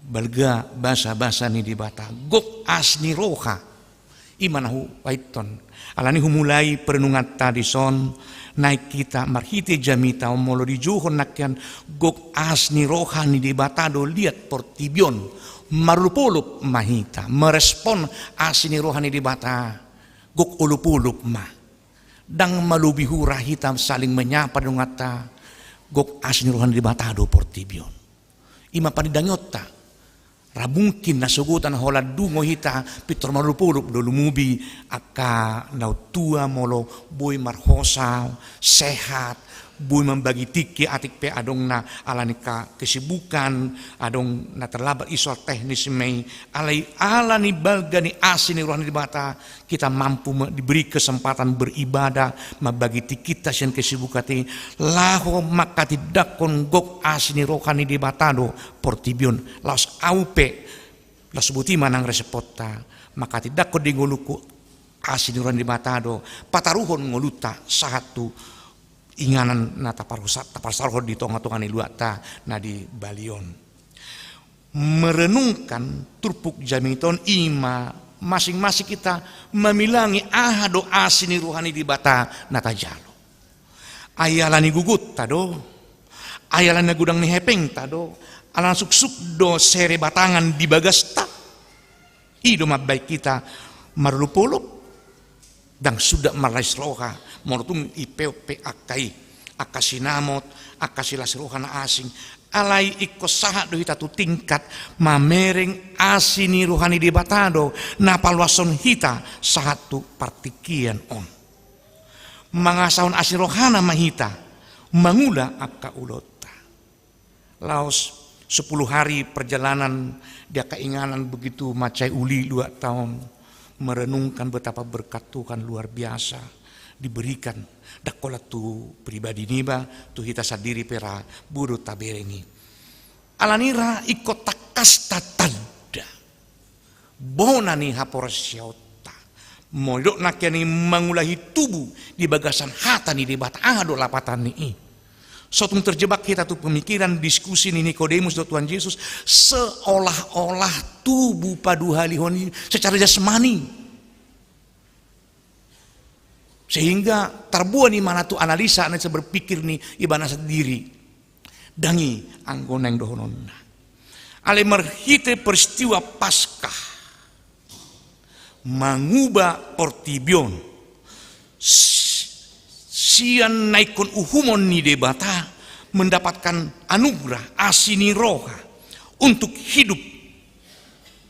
balga basabasa ni Debata, gok asi ni roha. I ma na hubaen on. Alani i humulai perenunganta dison, naeng hita marhite jamita on molo dijouhon nangkin, gok asi ni roha ni Debata do liat portibi on, marolopolop ma hita merespon asi ni roha ni Debata, gok olopolop ma. Ndang malobi hura hita saling menyapa dongan ta, gok asi ni roha ni Debata do portibi on. I ma panindangionta. Ra mungkin na sogot na holan dungo hita, pintor marolopolop do, lumobi angka na tua molo boi marhosa, sehat, boi mambagi tingki, atik pe adong na alani angka kesibukan, adong na terlambat, i soal teknis ma i, alai alani balga ni asi ni roha ni Debata, kita mampu me-, diberi kesempatan beribadah, mambagi tingkinta sian kesibukan i, laho manghatindanghon gok asi ni roha ni Debata do portibi on. Laos au pe, laos boti ma nang responta, manghatindanghon di ngolungku asi ni roha ni Debata do pataruhon ngolunta sahat tu inganan na taparsa-, taparsaorhon di tonga-tonga ni luatta na di Bali on. Merenungkan turpuk jamita on i ma masing-masing hita mamilangi aha do asi ni roha ni Debata na tajalo. Ai alani gogonta do, ai alani na godang ni hepengta do, ala na suksuk do sere batangan di bagasta. I do mambaen hita marolopolop, ndang suda marlas roha, molo tung dipeop pe angka i, angka sinamot, angka silas roha na asing. Alai ingkon sahat do hita tu tingkat mamereng asi ni roha ni Debata do na paloashon hita sahat tu partingkian on. Mangasahon asi ni rohana ma hita mangula angka ulaonta. Laos sepuluh hari perjalanan di angka inganan begitu mansai uli luatta on, merenungkan betapa berkat Tuhan luar biasa diberikan, ndang holan tu pribadi niba, tu hita sandiri pe ra boi do tabereng i. Alani ra ingkon tangkas tatanda bona ni haporseaonta. Molo didok nangkin i mangulahi tubu di bagasan hata ni Debata, aha do lapatan ni i? So tung terjebak hita tu pemikiran diskusi ni Nikodemus dohot Tuhan Yesus, seolah-olah tubu paduahalihon i secara jasmani. Sehingga tarboan ibana tu analisa, analisa berpikir ni ibana sendiri. Ndang i anggo naeng dohononna. Alai marhite peristiwa Paskah manguba portibi on, s-, sian na ingkon uhumon ni Debata mendapatkan anugerah asi ni roha untuk hidup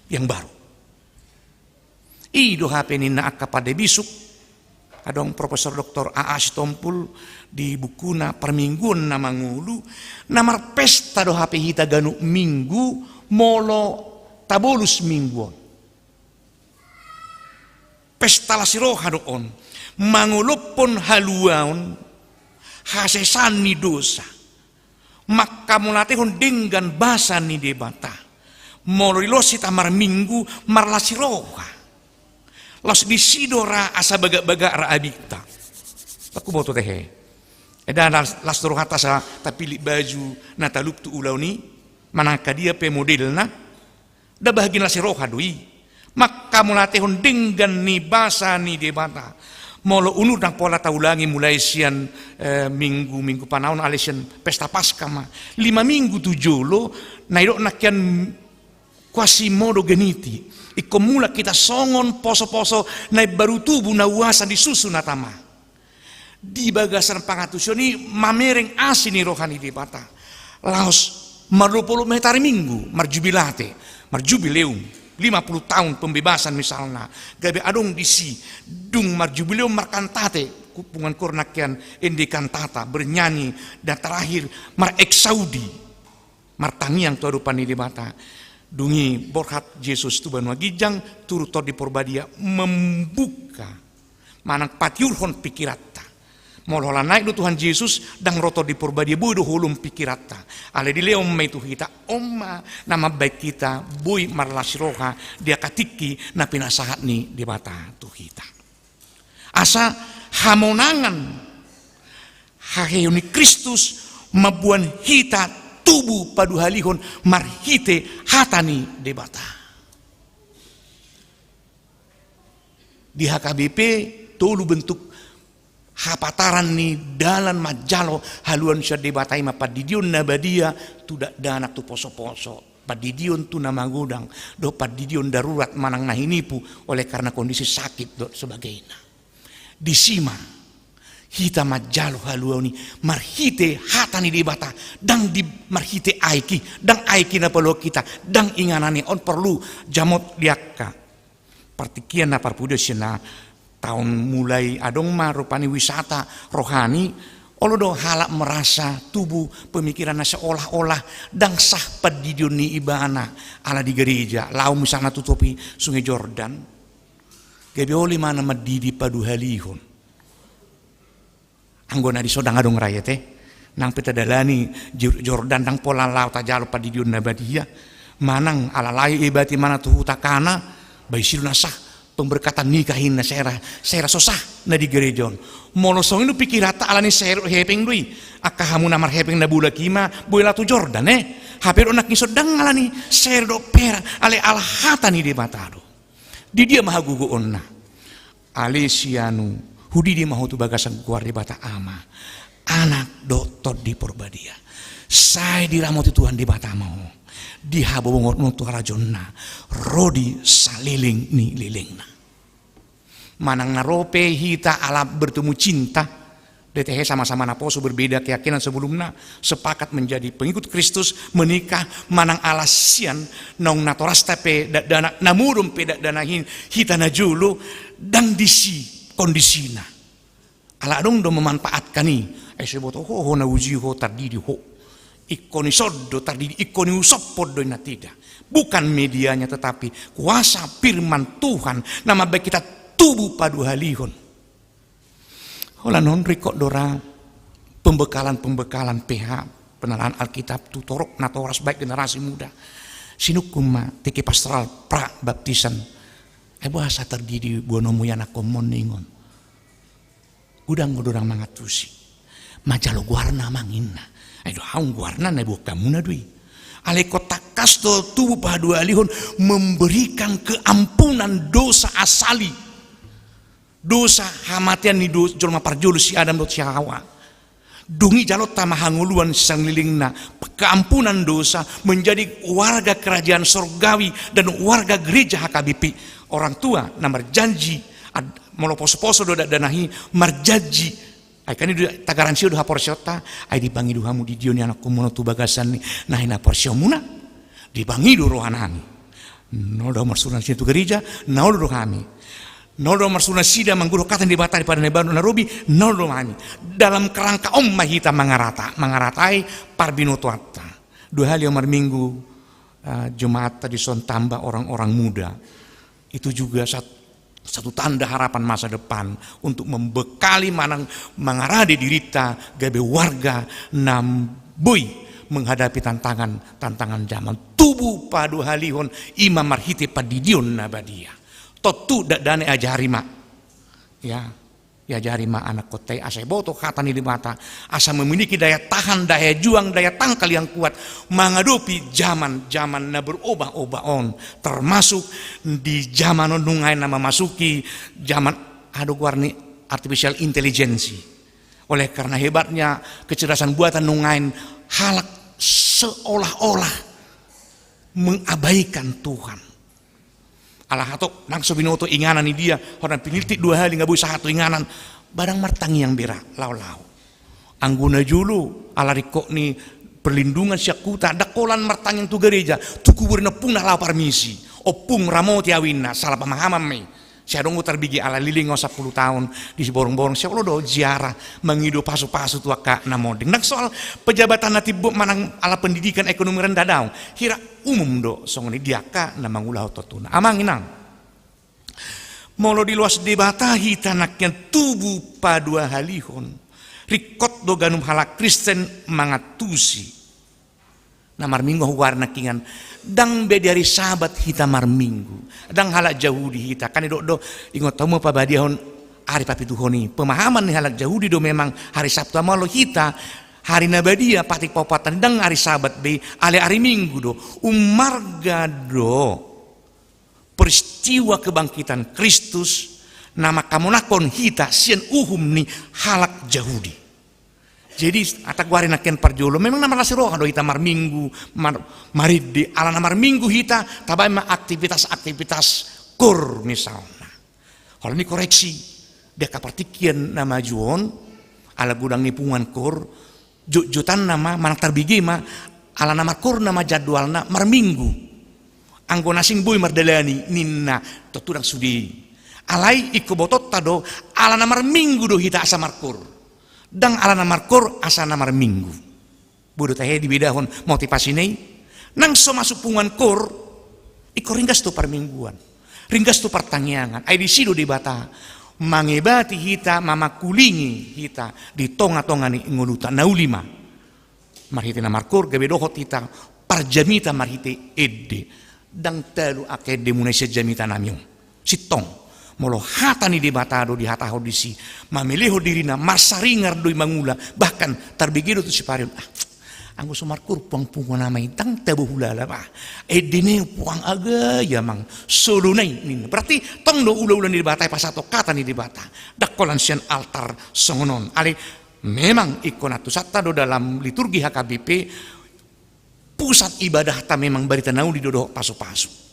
yang baru. I do hape ninna angka pande bisuk, adong Profesor Doktor A A Sitompul di bukuna Parmingguon na Mangolu, na marpesta do hape hita ganup Minggu molo tabolus Minggu on. Pesta las ni roha do on, mangolophon haluaon hasesaan ni dosa. Mangkamauliatehon denggan basa ni Debata. Molo diloas hita marminggu, marlas ni roha. Laos disi do ra asa bagak-bagak ra abingta. Ndang huboto tehe. Eda las, las ni rohanta asa tapillit baju na talup tu ulaon i, manang angka dia pe modelna. Nda bagian las ni roha do i. Mangkamauliatehon denggan ni basa ni Debata. Molo unur ndang pola taulangi mulai sian, eh, minggu, minggu panaon alai sian pesta Paskah ma. Lima minggu tu jolo, na didok nangkin Quasimodogeniti. Ingkon mulak hita songon poso-poso na imbaru tubu na uasan di susu na tama. Di bagasan pangantusion i mamereng asi ni roha ni Debata. Laos mardua pulu hita ari Minggu, marjubilate, marjubileum, lima puluh tahun pembebasan misalna, gabe adong disi, dung marjubileum markantate, punguan koor nangkin ende kantata, bernyanyi, dan terakhir marexaudi, martangiang tu adopan ni Debata. Dung i borhat Jesus tu banua ginjang, turut Tondi Porbadia membuka manang patiurhon pikiranta. Molo holan naek do Tuhan Jesus, ndang ro Tondi Porbadia, boi do holom pikiranta. Alai dilehon ma i tu hita, on ma na mambahen hita boi marlas roha di angka tingki na pinasahat ni Debata tu hita. Asa hamonangan haheheon ni Kristus mamboan hita tubu paduahalihon marhite hata ni Debata. Di H K B P tolu bentuk hapataran ni dalan manjalo haluaon sian Debata, i ma pandidion na badia tu dakdanak, tu posoposo, pandidion tu na magodang, dohot pandidion darurat manang na hinipu oleh karena kondisi sakit dohot sebagainya. Disi ma hita manjalo haluaon i marhite hata ni Debata, ndang di marhite aek i, ndang aek i na paluahon hita, ndang inganan i, on porlu jamot di angka partingkian na parpudi on. Sian na taon mulai adong ma rupani wisata rohani, olo do halak merasa tubu pemikiranna seolah-olah ndang sah pandidion ni ibana ala di gereja, laho misalna tu topi Sungai Jordan. Gabe olo ibana mandidi paduahalihon. Anggo na dison ndang adong rakyat e. Nang pe tadalani Jor-, Jordan, ndang pola laho tajalo pandidion na badia. Manang ala laho ibana tu huta Kana, ba disi do na sah pemberkatan nikah inna, sai ra, sai ra so sah na di gereja on. Molo songon i do pikiranta, alani sai hepeng do i. Angka hamu na marhepeng na bolak i ma boi laho tu Jordan e. Hape didok nangkin so ndang alani sai do perak, alai ala hata ni Debata do. Di dia ma hagogoonna? Ale sianu, hudidi ma ho tu bagasan goar Debata Ama, Anak dohot Tondi Porbadia. Sai diramoti Tuhan Debata ma ho, dihabobongon tu harajaonna, ro di saleleng ni lelengna. Manang na ro pe hita ala bertemu cinta, D T H sama-sama naposo, berbeda keyakinan sebelumna, sepakat menjadi pengikut Kristus, menikah, manang ala sian naung natorasta pe dakdanak, na modom pe dakdanak i, hita na jolo, ndang disi kondisina. Ala adong do memanfaatkan i, ai so iboto ho, ho na uji ho, tardidi ho. Ingkon dison do tardidi, ingkon diusophon do inna, tidak. Bukan medianya, tetapi kuasa firman Tuhan na mambahen hita tubu paduahalihon. Holan on ringkot do ra pembekalan-pembekalan P H, penelaan Alkitab tu torop natoras, baik generasi muda. Sinungkun ma tingki pastoral pra baptisan. Ai boasa tardidi boanonmu i, anakkonmu on, ningon. Godang do orang mangantusi. Manjalo goarna amang, inna. Ai didok au, goarna na boan hamuna do i. Alai ingkon tangkas do tubu paduahalihon memberikan keampunan dosa asali. Dosa, hamatean ni do-, jolma parjolo si Adam dohot si Hawa. Dung i jalonta ma hangoluan sangalilingna, keampunan dosa, menjadi warga kerajaan sorgawi dan warga gereja H K B P. Orang tua na marjanji, ad-, molo posoposo do dakdanak i, marjanji. Ai kan i do tagaransi do haporseaonta, ai dipangido hamu di dia ni anakkonmu on tu bagasan ni na hinaporseaonmuna. Dipangido rohanami. Na olo do hamu marsuru nasida tu gereja, na olo do hami. Na olo do hamu marsuru nasida manggohi hata ni Debata di padan na baru na robi, na olo do hami. Dalam kerangka on ma hita mangarata, mangaratai parbinotoanta. Dua hali au marminggu, eh, jemaatta dison tambah orang-orang muda. Itu juga sat-, satu tanda harapan masa depan untuk membekali manang mangarade dirinta gabe warga na boi menghadapi tantangan, tantangan zaman. Tubu paduahalihon i ma marhite pandidion na badia. Tontu dakdanak i ajari ma. Ya. Iajari ma anakkonta i asa iboto hata ni Debata, asa memiliki daya tahan, daya juang, daya tangkal yang kuat mangadopi zaman-zaman na berubah-ubah on, termasuk di zaman on nunga i na memasuki zaman, aha do goar ni, artificial intelligence. Oleh karena hebatnya kecerdasan buatan nuaeng, halak seolah-olah mengabaikan Tuhan. Ala hatop nang so binoto inganan ni dia, hona piniltik dua hali nga boi sahat tu inganan, ba ndang martangiang be ra laho-laho. Anggo na jolo ala ringkot ni perlindungan sian huta, ndang holan martangiang tu gareja, tu kubur ni ompungna laho parmisi. Ompung, ramoti ahu inna, salah pemahaman ma i. Sai adong do tarbege, ala leleng ahu sampulu taon di Siborongborong, sai olo do ziarah mangido pasu-pasu tu angka na monding. Ndang soal pejabatanna timbo manang ala pendidikan, ekonomi rendah, daong. Hira umum do songon i di angka na mangulahon tontuna. Amang inang, molo diloas Debata hita nangkin tubu paduahalihon, ringkot do ganup halak Kristen mangantusi. Na marminggu huari nangkiningan, ndang be di hari Sabat hita marminggu, ndang halak Jahudi hita, kan didok do, ingot hamu ma pabadiahon ari papituhon i. Pemahaman ni halak Jahudi do memang hari Sabtu, molo hita hari na badia, patik paopathon, ndang hari Sabat be, alai ari Minggu do. Ummarga do peristiwa kebangkitan Kristus na mangkamonanghon hita sian uhum ni halak Jahudi. Jadi, ata huari nangkin parjolo, memang na marlas ni roha do hita marminggu, mar-, marende, ala na marminggu hita, tabaen ma aktivitas-aktivitas koor misalna. Holan i koreksi di angka partingkian na maju on, ala godang ni punguan koor, jotjotanna ma, manang tarbege ma, ala na markoor nama jadwalna marminggu. Anggo na asing boi mardalani ninna, tontu ndang sude i. Alai ingkon botoonta do, ala na marminggu do hita asa markoor. Ndang ala na markoor asa na marminggu. Boi do tahe dibedahon motivasina i? Nang so masuk punguan koor, ingkon ringgas tu parmingguan, ringgas tu partangiangan. Ai disi do Debata mangebati hita, mamangkulingi hita di tonga-tonga ni ngolunta. Na uli ma, marhite na markoor gabe dohot hita parjamita marhite ende. Ndang talu angka endemuna i sian jamitanami on. Sintong, molo hata ni Debata do dihatahon disi, mamelehon dirina, marsaringar do i mangula, bahkan tarbege do tu siparion, ah, anggo so markoor puang-puang nama i, ndang tabo hulala, bah, ende ni puang, aga i amang, solu nai ninna. Berarti tong do ula-ula ni Debata i pasahat hata ni Debata. Ndang holan sian altar songon on. Alai memang ingkon antusanta do dalam liturgi H K B P, pusat ibadahta memang barita na uli do dohot pasu-pasu.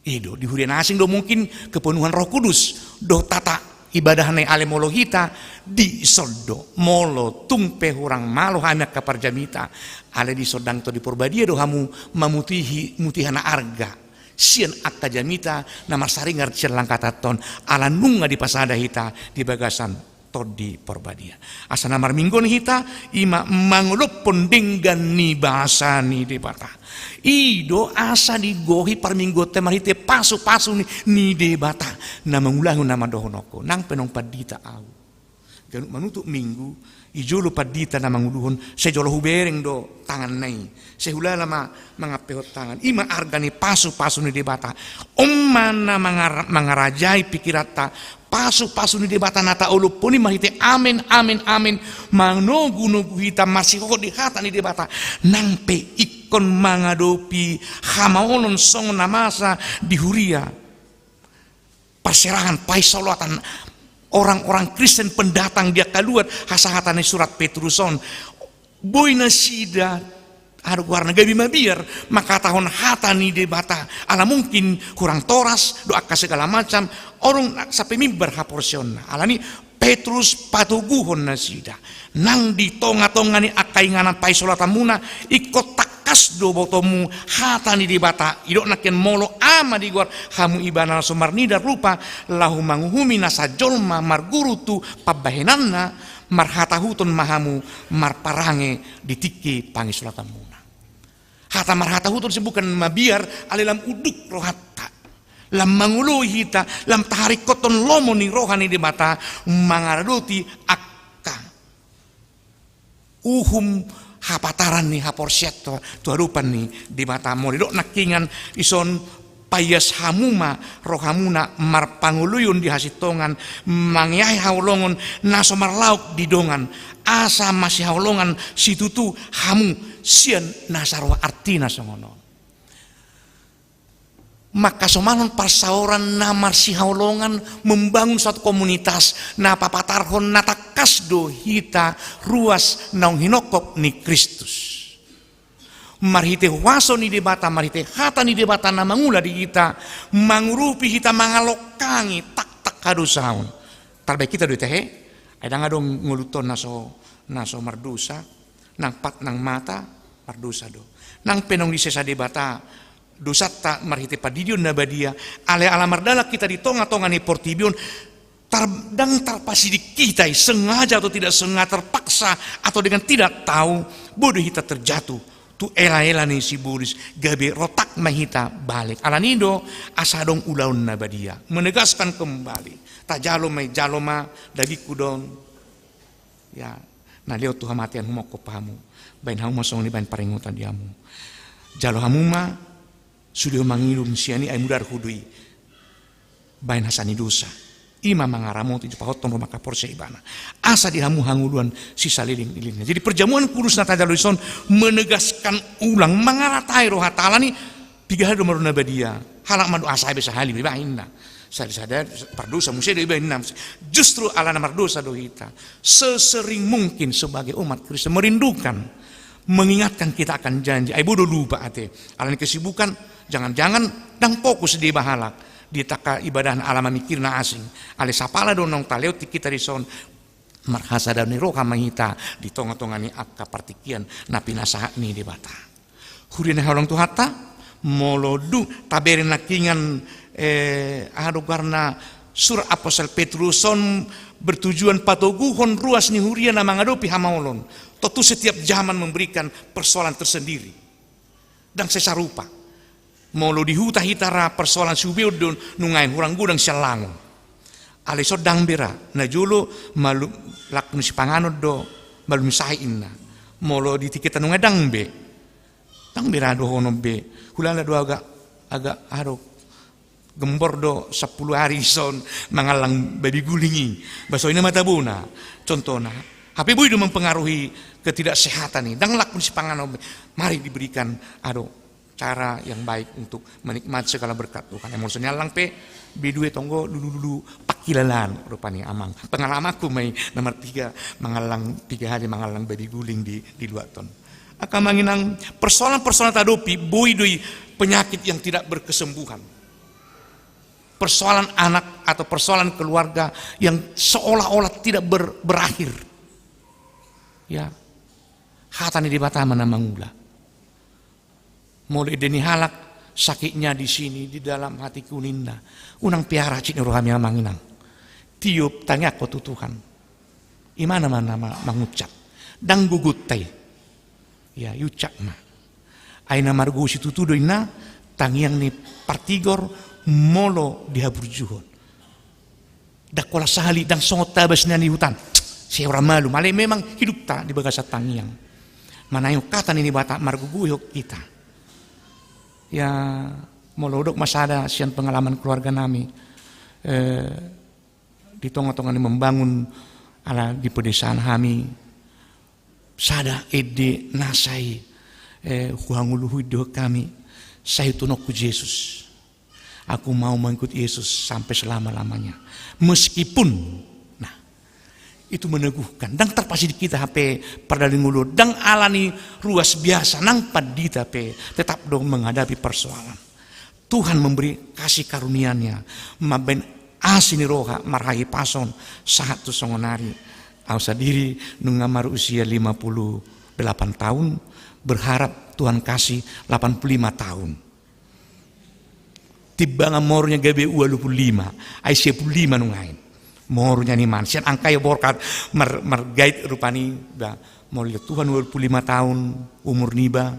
I do, di huria na asing do mungkin kepenuhan Roh Kudus dohot tata ibadahna i. Alai molo hita, dison do, molo tung pe hurang malo hami angka parjamita, alai dison ndang Tondi Porbadia do hamu mamutihi mutiha na arga sian angka jamita na marsaringar sian langkatanta on, ala nunga dipasada hita di bagasan Tondi Porbadia. Asa na marminggu on hita, i ma mangolophon denggan ni basa ni Debata. I do asa digohi parmingguonta marhite pasu-pasu ni, ni Debata na mangulahon na mandohononku. Nang pe naung pandita ahu, ganup manutup minggu, i jolo pandita na manguluhon, sai jolo hubereng do tanganna i, sai hulala ma mangampehon tangan. I ma arga ni pasu-pasu ni Debata. On ma na mangar-, mangarajai pikiranta, pasu-pasu ni Debata na taolophon i marhite amen, amen, amen, manogu-nogu hita, marsihohot di hata ni Debata. Nang pe ingkon mangadopi hamaolon songon na masa di huria, parserahan, paisolatan orang-orang Kristen pendatang di angka luat, hasahatan ni surat Petrus on. Boi nasida, aha do goarna, gabe mabiar mangkatahon hata ni Debata, ala mungkin hurang toras do angka segala macam, adong sampe mimbar haporseaonna. Alani Petrus patoguhon nasida. Nang di tonga-tonga ni angka inganan paisolatanmuna, ingkon tangkas do botoonmu hata ni Debata. Didok nangkin, molo Ama digoar hamu Ibana na so marnida rupa laho manguhumi nasa jolma marguru tu pambahenanna, marhatahuton ma hamu marparange di tingki pangisolatanmuna. Hata marhatahuton i bukan mabiar, alai lam unduk rohanta, lam mangoloi hita, lam taharingkothon lomo ni roha ni Debata mangaradoti angka uhum hapataran ni haporseaon tu, tu adopan ni Debata. Molo didok nangkiningan, dison paias hamu ma rohamuna marpangoloion di hasintongan, mangeahi haholongon na so marlaok di dongan, asa masihaholongan situtu hamu sian nasa roha. Artina songon on. mangkasomalhon parsaoran na marsihaholongan, membangun suatu komunitas na papatarhon na tangkas do hita ruas naung hinophop ni Kristus. Marhite huaso ni Debata, marhite hata ni Debata na mangula di hita, mangurupi hita mangalongkangi taktak hadosaon. Tarbaen hita do ita he, ai ndang adong ngoluthon na so, na so mardosa, nang pat nang mata mardosa do. Nang pe naung disesa Debata dosanta marhite pandidion na badia, alai ala mardalan hita di tonga-tonga ni portibi on, tar-, ndang tarpasidik hita i, sengaja atau tidak sengaja, terpaksa atau dengan tidak tahu, boi do hita terjatuh tu ela-ela ni sibolis, gabe rotak ma hita balik. Alani do asa adong ulaon na badia, menegaskan kembali. Tajalo ma i, jalo ma dagingku do on. Ya, na lewat tu hamatean humophop hamu. Baen hamu ma songon i, baen paringotan di hamu. Jalo hamu ma, sude ho mangidung sian i, ai mudar ho do i. Baen hasa ni dosa. I ma mangaramoti, pahothon roha mangkaporseai ibana. Asa di hamu hangoluan sisaleleng-lelengna. Jadi perjamuan kudus na tajalo dison menegaskan ulang, mangaratai rohanta, alani piga hali do marroha na badia. Halak ma do asa be sahali be baen na. Sada-sada pardosa muse do iba inna. Justru alana mardosa do hita. Sesering mungkin sebagai umat Kristen merindukan, mengingatkan kita akan janji. Ai boi do lupa ate. Alani kesibukan, jangan-jangan ndang fokus do iba halak. Di angka ibadah ala mamikirna asing. Alai sapala do naung talewat di hita dison. Marhasadaon ni roha ma hita di tonga-tonga ni angka partingkian na pinasahat ni Debata. Huria na hinaholongan Tuhanta, molo dung tabere nangkiningan, eh, aha do goarna, surat apostel Petrus on bertujuan patoguhon ruas ni huria na mangadopi hamaolon. Tontu setiap zaman memberikan persoalan tersendiri. Ndang sai sarupa. Molo di huta hita ra persoalan siubeon do nuaeng, hurang godang sian langon. Alai dison ndang be ra, na jolo malum, laklum sipanganon do, malum sahit inna. Molo di tingki ta nuaeng ndang be. Ndang be ra dohonon be. Hulala do agak, agak aha do, gembor do sampulu ari dison mangallang babi guling i. Ba songon i na ma tabona. Contohna, hape boi do mempengaruhi ketidaksehatan i. Ndang laklum sipanganon be. Mari diberikan, aha do, cara yang baik untuk menikmati segala berkat Tuhan. Molo so niallang pe, be dua tonggo lulu-lulu pangkilalaan rupani, amang. Pengalamanku ma i na martiga mangallang, tiga hali mangallang babi guling di, di Luaton. Angka amang inang, persoalan-persoalan tahadopi boi do i penyakit yang tidak berkesembuhan. Persoalan anak atau persoalan keluarga yang seolah-olah tidak ber-, berakhir. Ya. Hata ni Debata ma na mangula. Molo ende ni halak, sakitnya di sini, di dalam hatiku ninna. Unang piara cik ni rohami amang inang. Tiop tangiangkon tu Tuhan. Imana ma na ma-, mangucap. Ndang gogonta i. Ya, iucap ma. Ai na margogo situtu do inna, tangiang ni partigor molo dihaburjuhon. Ndang holan sahali, ndang songon tabas na nihutan. Sai hurang malum, alai memang hidupta di bagasan tangiang. Manangihon hata ni Debata margogoihon hita. Ya, molo hudok ma sada sian pengalaman keluarga nami, eh, di tonga-tonga ni membangun ala di pedesaan hami, sada ende na sai, eh, huhangoluhon dohot hami, sai hutunongku Jesus. Aku mau mengikut Yesus sampai selama-lamanya. Meskipun, nah, itu meneguhkan. Ndang tarpasidik hita hape pardalanan ni ngolu, ndang alani ruas biasa, nang pandita pe tetap do menghadapi persoalan. Tuhan memberi kasih karunia-Nya, mambaen asi ni roha marhahipason sahat tu songon nari. Au sandiri nunga marusia lima puluh delapan tahun, berharap Tuhan kasih delapan puluh lima tahun. Timbangan morunia gabe ualu puluh lima, ai sia puluh lima nuaeng. Morunia nian, sian angka i borhat mar-, margait rupani, ba, molo Tuhan ualu puluh lima tahun umur niba,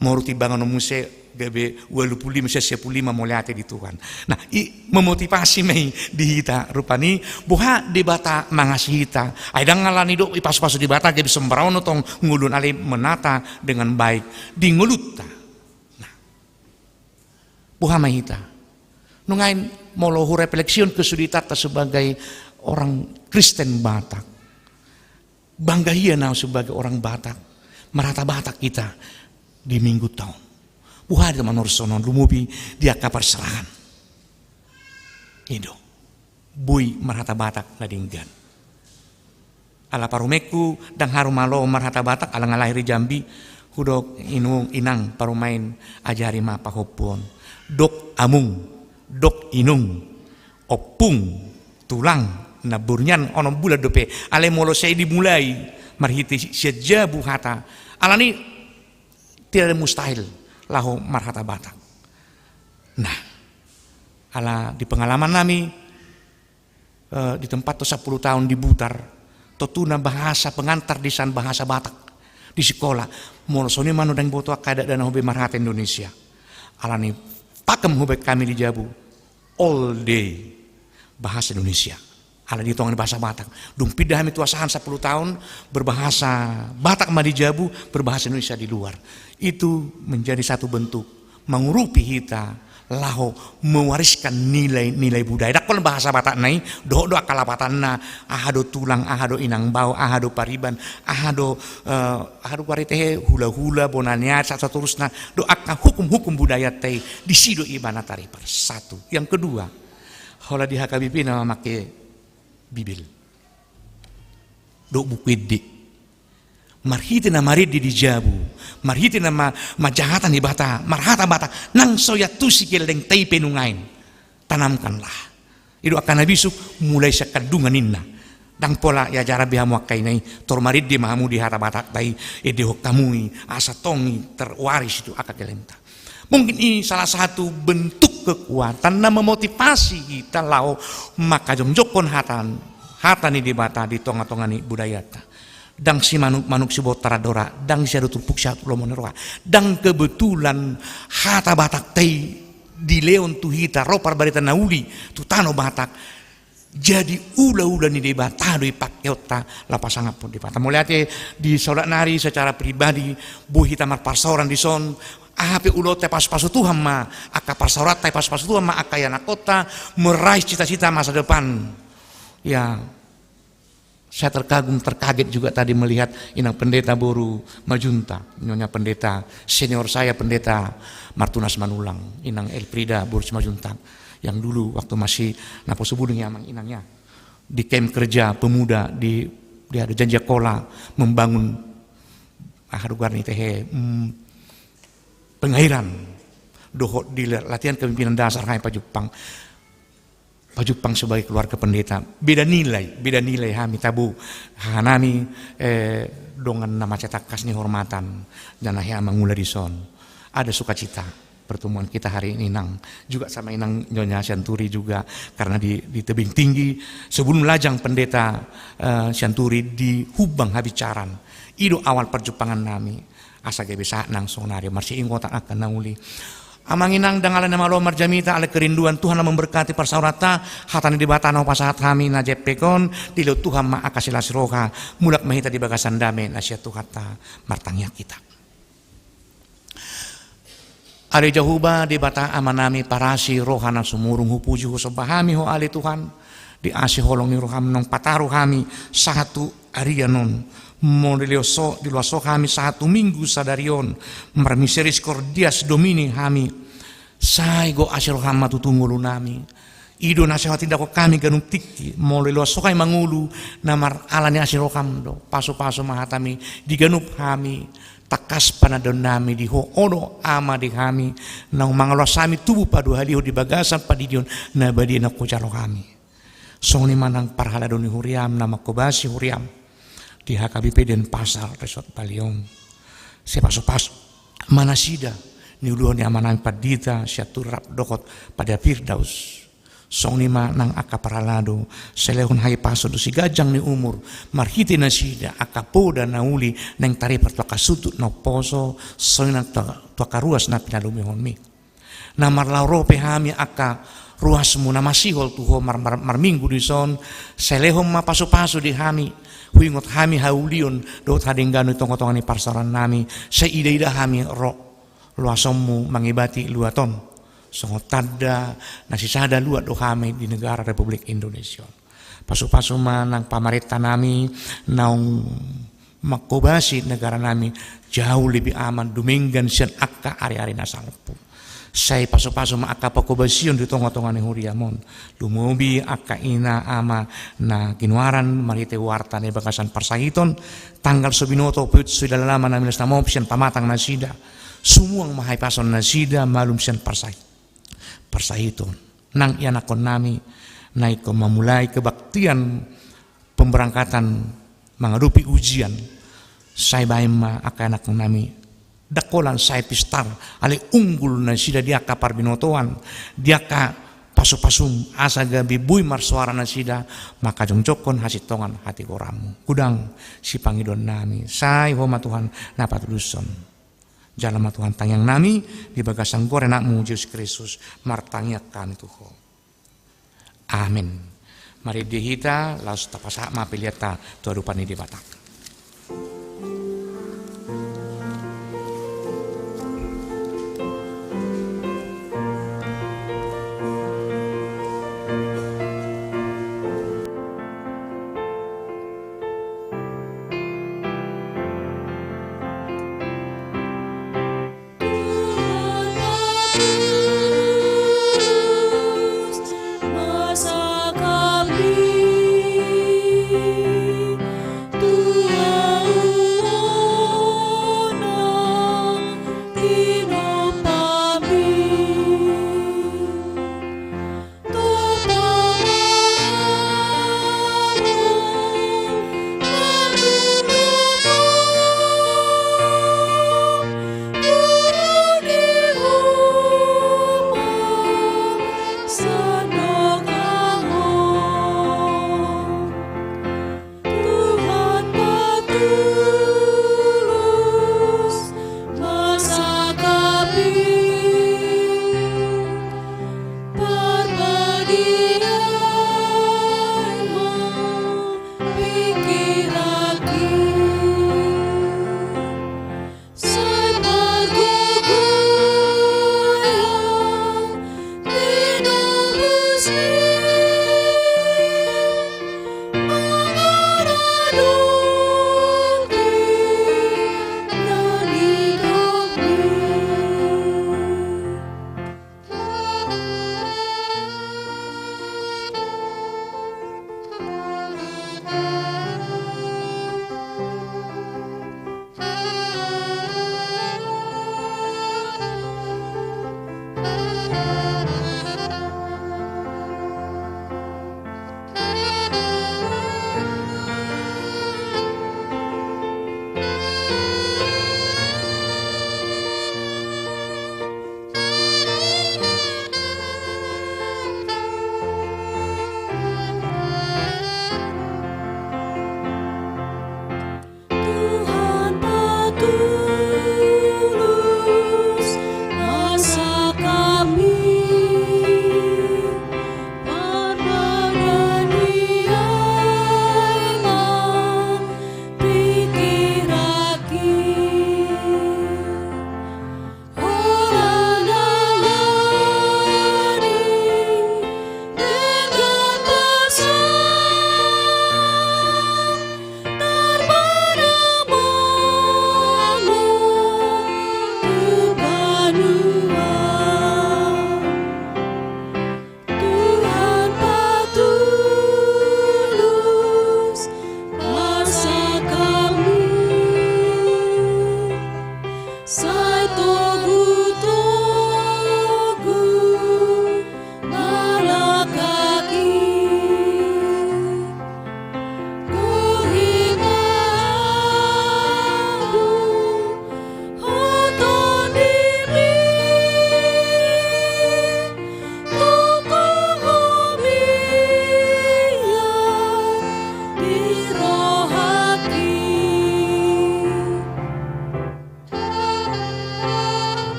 moru timbangan on muse gabe ualu puluh lima, sia sia puluh lima, mauliate di Tuhan. Nah, i memotivasi ma i di hita rupani, boha Debata mangasihi hita. Ai ndang alani do i pasu-pasu Debata gabe sembarangan tong ngoluna, alai menata dengan baik di ngolunta. Nah, boha ma hita? Nuaeng molo hurefleksihon kesulitanta sebagai orang Kristen Batak. Bangga hian au sebagai orang Batak, merata Batak hita di Minggu on. Huhadiri ma nuaeng songon on, lumobi di angka parserahan. I do. Boi marhata Batak na denggan. Ala parumaenku, ndang haru ma laho marhata Batak, ala nga lahir di Jambi, hudok inung, inang parumaen, ajari ma pahompu on. Dok amung, dok inung, ompung, tulang, na boru nian onom bulan dope, alai molo sai dimulai marhite sian jabu hata, alani tidak ada mustahil laho marhata Batak. Nah, ala di pengalaman nami, eh, di tempat tu sepuluh tahun di Butar, totuna bahasa pengantar di san bahasa Batak di sikola. Molo songon i ma nuaeng, ndang diboto angka adat dana hubaen marhata Indonesia. Alani pakem hubaen hami di jabu all day bahasa Indonesia. Ala di tonga ni bahasa Batak. Dung pindah hami tu asahan sepuluh tahun, berbahasa Batak ma di jabu, berbahasa Indonesia di luar. Itu menjadi satu bentuk mangurupi hita laho mewariskan nilai-nilai budaya. Ndang pola bahasa Batak na i, dohot do angka lapatanna, aha do tulang, aha do inang bao, aha do pariban, aha do, eh, aha do huari tehe, hula-hula, bona ni adat, saterusna, dohot angka hukum-hukum budayanta i, disi do ibana taribar. Satu. Yang kedua, holan di H K B P na mamake Bibel dohot Buku Ende. Marhite na marende di jabu, marhite na ma-, manjahatan Debata, marhata Batak, nang so iantusi gellengta i pe nuaeng, tanamkanlah. I do angka na bisuk, mulai sian kandungan ninna. Ndang pola iajarhon be hamu angka ina i, tor marende ma hamu di hata Batakta i, endehon hamu i, asa tong i terwaris tu angka gellengta. Mungkin ini salah satu bentuk kekuatan na memotivasi hita laho mangkajongjongkon hata, hata ni Debata di tonga-tonga ni budayata. Ndang simanuk-manuk sibontar andora, ndang siadu turpuk siahat lomo ni roha. Ndang kebetulan hata Batakta i dilehon tu hita, ro parbarita na uli tu tano Batak. Jadi ula-ula ni Debata do i pakeonta laho pasangaphon Debata. Mauliate di saulak nari secara pribadi, boi hita marparsaoran dison, aha pe ulaonta pasu-pasu Tuhan ma, angka parsaoranta pasu-pasu Tuhan ma, angka ianakhonta, meraih cita-cita masa depan. Ya, saya terkagum, terkaget juga tadi melihat Inang Pendeta boru Majunta, Nyonya Pendeta senior saya, Pendeta Martunas Manulang, Inang Elfrida boru Simanjuntak, yang dulu waktu masih Naposobulung ya, Amang Inang ya, di kem kerja pemuda di, di ada janji sekolah membangun, ah, aduh, goarna i tehe, hmm, pengairan, dohot di la-, latihan kepemimpinan dasar hami pajumpang. Pajumpang sebagai keluarga pendeta. Beda nilai, beda nilai hami tabo. Hanami, eh, dongan na mansai tangkas nihormatan, jala hea mangula dison. Ada sukacita pertemuan kita hari ini, Nang. Juga sama Inang Nyonya Sianturi juga, karena di, di Tebing Tinggi, sebelum lajang Pendeta, eh, Sianturi di Humbang Habincaran. I do awal perjumpangan nami. Asa gabe sahat nang sonari marsiingotan angka na uli. Amang Inang, ndang alani na malo marjamita, alai kerinduan, Tuhan na memberkati parsaoranta, hata ni Debata na hupasahat hami na jempek on, dilehon Tuhan ma angka silas ni roha, mulak ma hita di bagasan dame na sian Tuhanta. Martangiang hita. Ale Jahowa, Debata Amanami parasi, roha na sumurung, hupuji husomba hami Ho ale Tuhan, di asi holong ni roham naung pataru hami sahat tu arian on. Molo diloas Ho, diloas Ho hami sahat tu Minggu sadari on, marmisericordias Domini hami. Sai gok asi roham ma tutu ngolunami. I do na sai hutindangkon hami ganup tingki, molo diloas Ho hami mangolu, na mar-, ala ni asi roham do. Pasupasu ma hatami di ganup hami, tangkas panandaonnami di Ho, Ho do Ama di hami, naung mangaloas hami tubu paduahalihon di bagasan pandidion na badia na hujalo hami. Songon i ma nang parhalado ni huriam na manghobasi huriam di H K B P Denpasar Resort Bali on. Sai pasupasu ma nasida, niuluhon ni Amanami Pandita Sianturi rap dohot Pandita Firdaus. Songon i ma nang angka parhalado, sai lehon hahipason dohot siganjang ni umur, marhite nasida angka poda na uli naeng taripar tu angka sundut na umposo, songon i nang tu, tu angka ruas na pinalumehonmi. Na marlaho ro pe hami angka ruasmu na masihol tu Ho mar-, mar-, marminggu dison, sai lehon ma pasupasu di hami, huingot hami haulion dohot hadengganon di tongatonga ni parsaorannami, sai idaida hami ro loasonmu mangibati luat on. Songon tanda na sisada luat do hami di negara Republik Indonesia on. Pasupasu ma nang pamarentanami naung manghobasi negaranami Jauh lebih aman dumenggan sian angka ari-ari na salpu. Sai pasu-pasu ma angka panghobasion di tonga-tonga ni huriam on. Lumobi angka ina ama na ginoaran marhite warta na di bagasan parsahiton, tanggal so binoto, put so didalama na milas na mop sian pamatang nasida. Sumuang ma hahipason nasida malum sian parsahit. Parsahiton. Nang ianakkon nami, na ingkon mamulai kebaktian pemberangkatan mangadopi ujian, sai baen ma angka ianakkon nami, ndang holan sai pistar, alai unggul nasida di angka parbinotoan, di angka pasu-pasum, asa gabe boi marsoara nasida, mangkajongjongkon hasintongan hatigoranmu. Godang sipangidoan nami, sai Ho ma Tuhan na patulushon. Jalo ma Tuhan tangiang nami, di bagasan goar ni AnakMu Jesus Kristus, martangiang hami tu Ho. Amen. Marende hita, laos tapasahat ma peleanta tu adopan ni Debata.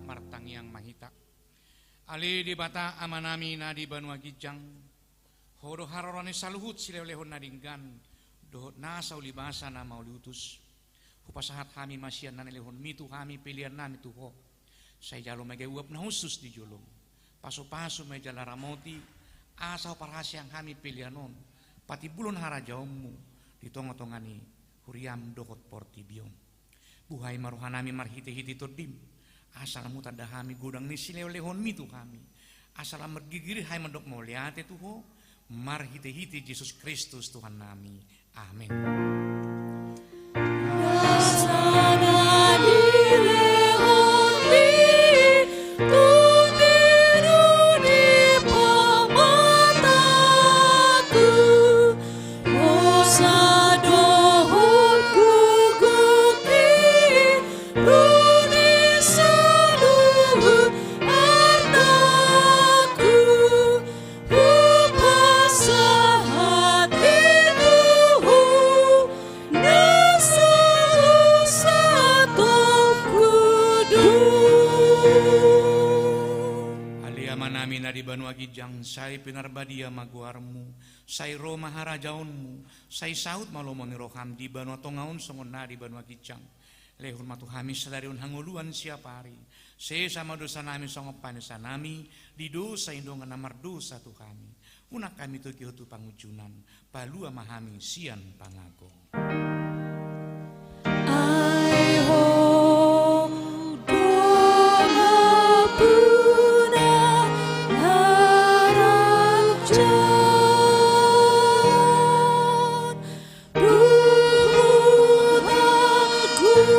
Martangiang ma hita. Ale Debata Amanami na di banua ginjang, Ho do haroro ni saluhut silehonlehon na denggan dohot nasa ulibasa na mauliutus. Hupasahat hami ma sian na nilehonMi tu hami pelean nami tu Ho. Sai jalo ma i gabe uap na hushus di jolom. Pasupasu ma i jala ramoti, asa huparhaseang hami pelean on patimbulhon harajaonMu di tongatonga ni huriaM dohot portibi on. Buhai ma rohanami marhitehite TondiM, asa lam hutanda hami godang ni silehonlehonMi tu hami, asa lam margirgir hami mandok mauliate tu Ho, marhitehite Jesus Kristus Tuhannami. Amen. Nasa na nilehonMi tu tiru ni pamataku, hosa dohot guguk i, ru ni saluhut artaku, hupasahat i tu Ho, na saluhut satongku do. Ale Amanami na di banua ginjang, sai pinarbadia ma goarMu, sai ro ma harajaonMu, sai saut ma lomo ni rohaM di banua tonga on songon na di banua ginjang. Lehon ma tu hami sadari on hangoluan siapari. Sesa ma dosanami songon panesanami di dosa ni dongan na mardosa tu hami. Unang hami togihon tu pangunjunan, palua ma hami sian pangago. Ai Ho do nampuna harajaon, dohot hagogoon,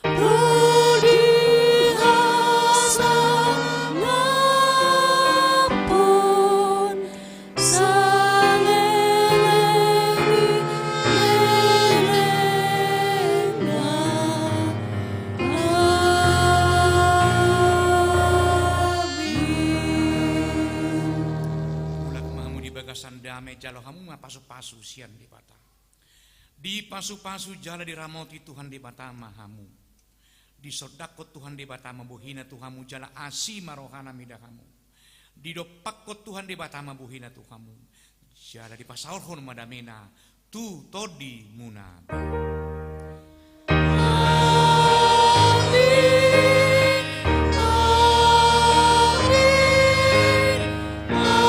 ro di hasangapon saleleng ni lelengna. Amin. Mulak ma hamu di bagasan dame, jalo hamu ma pasupasu sian Debata. Dipasupasu jala diramoti Tuhan Debata ma hamu. Disondangkon Tuhan Debata ma bohina tu hamu jala asi ma rohana mida hamu. Didompakkon Tuhan Debata ma bohina tu hamu jala dipasaorhon ma damena tu tondimuna. Amin. Amin. Amin.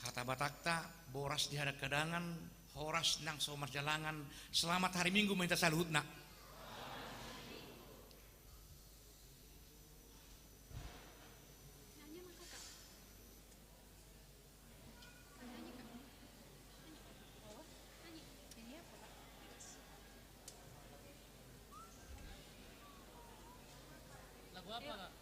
Hata Batakta, boras di hadanghadang, horas nang so marjalangan. Selamat hari Minggu ma hita saluhutna. Lagu apa, Kak?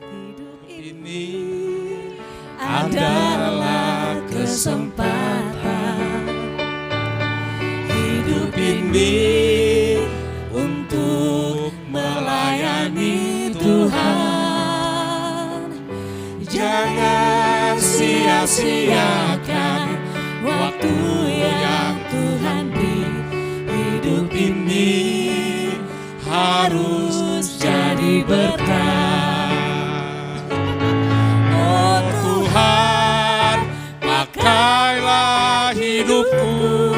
Hidup ini adalah kesempatan. Hidup ini untuk melayani Tuhan. Tuhan, jangan sia-siakan waktu yang Tuhan beri. Hidup ini harus jadi berkat. Oh Tuhan, pakailah hidupku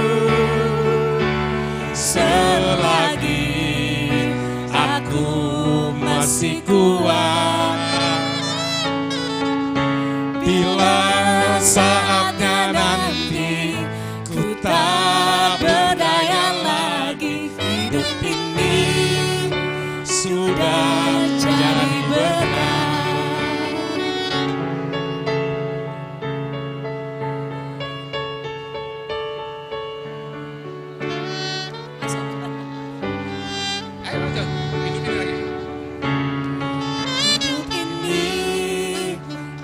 selagi aku masih kuat. Bila saatnya nanti ku tak berdaya lagi, hidup ini sudah jadi berkat. Ayo, lanjut. Hidup ini lagi. Hidup ini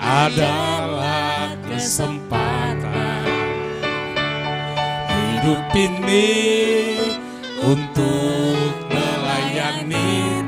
adalah kesempatan. Hidup ini untuk melayani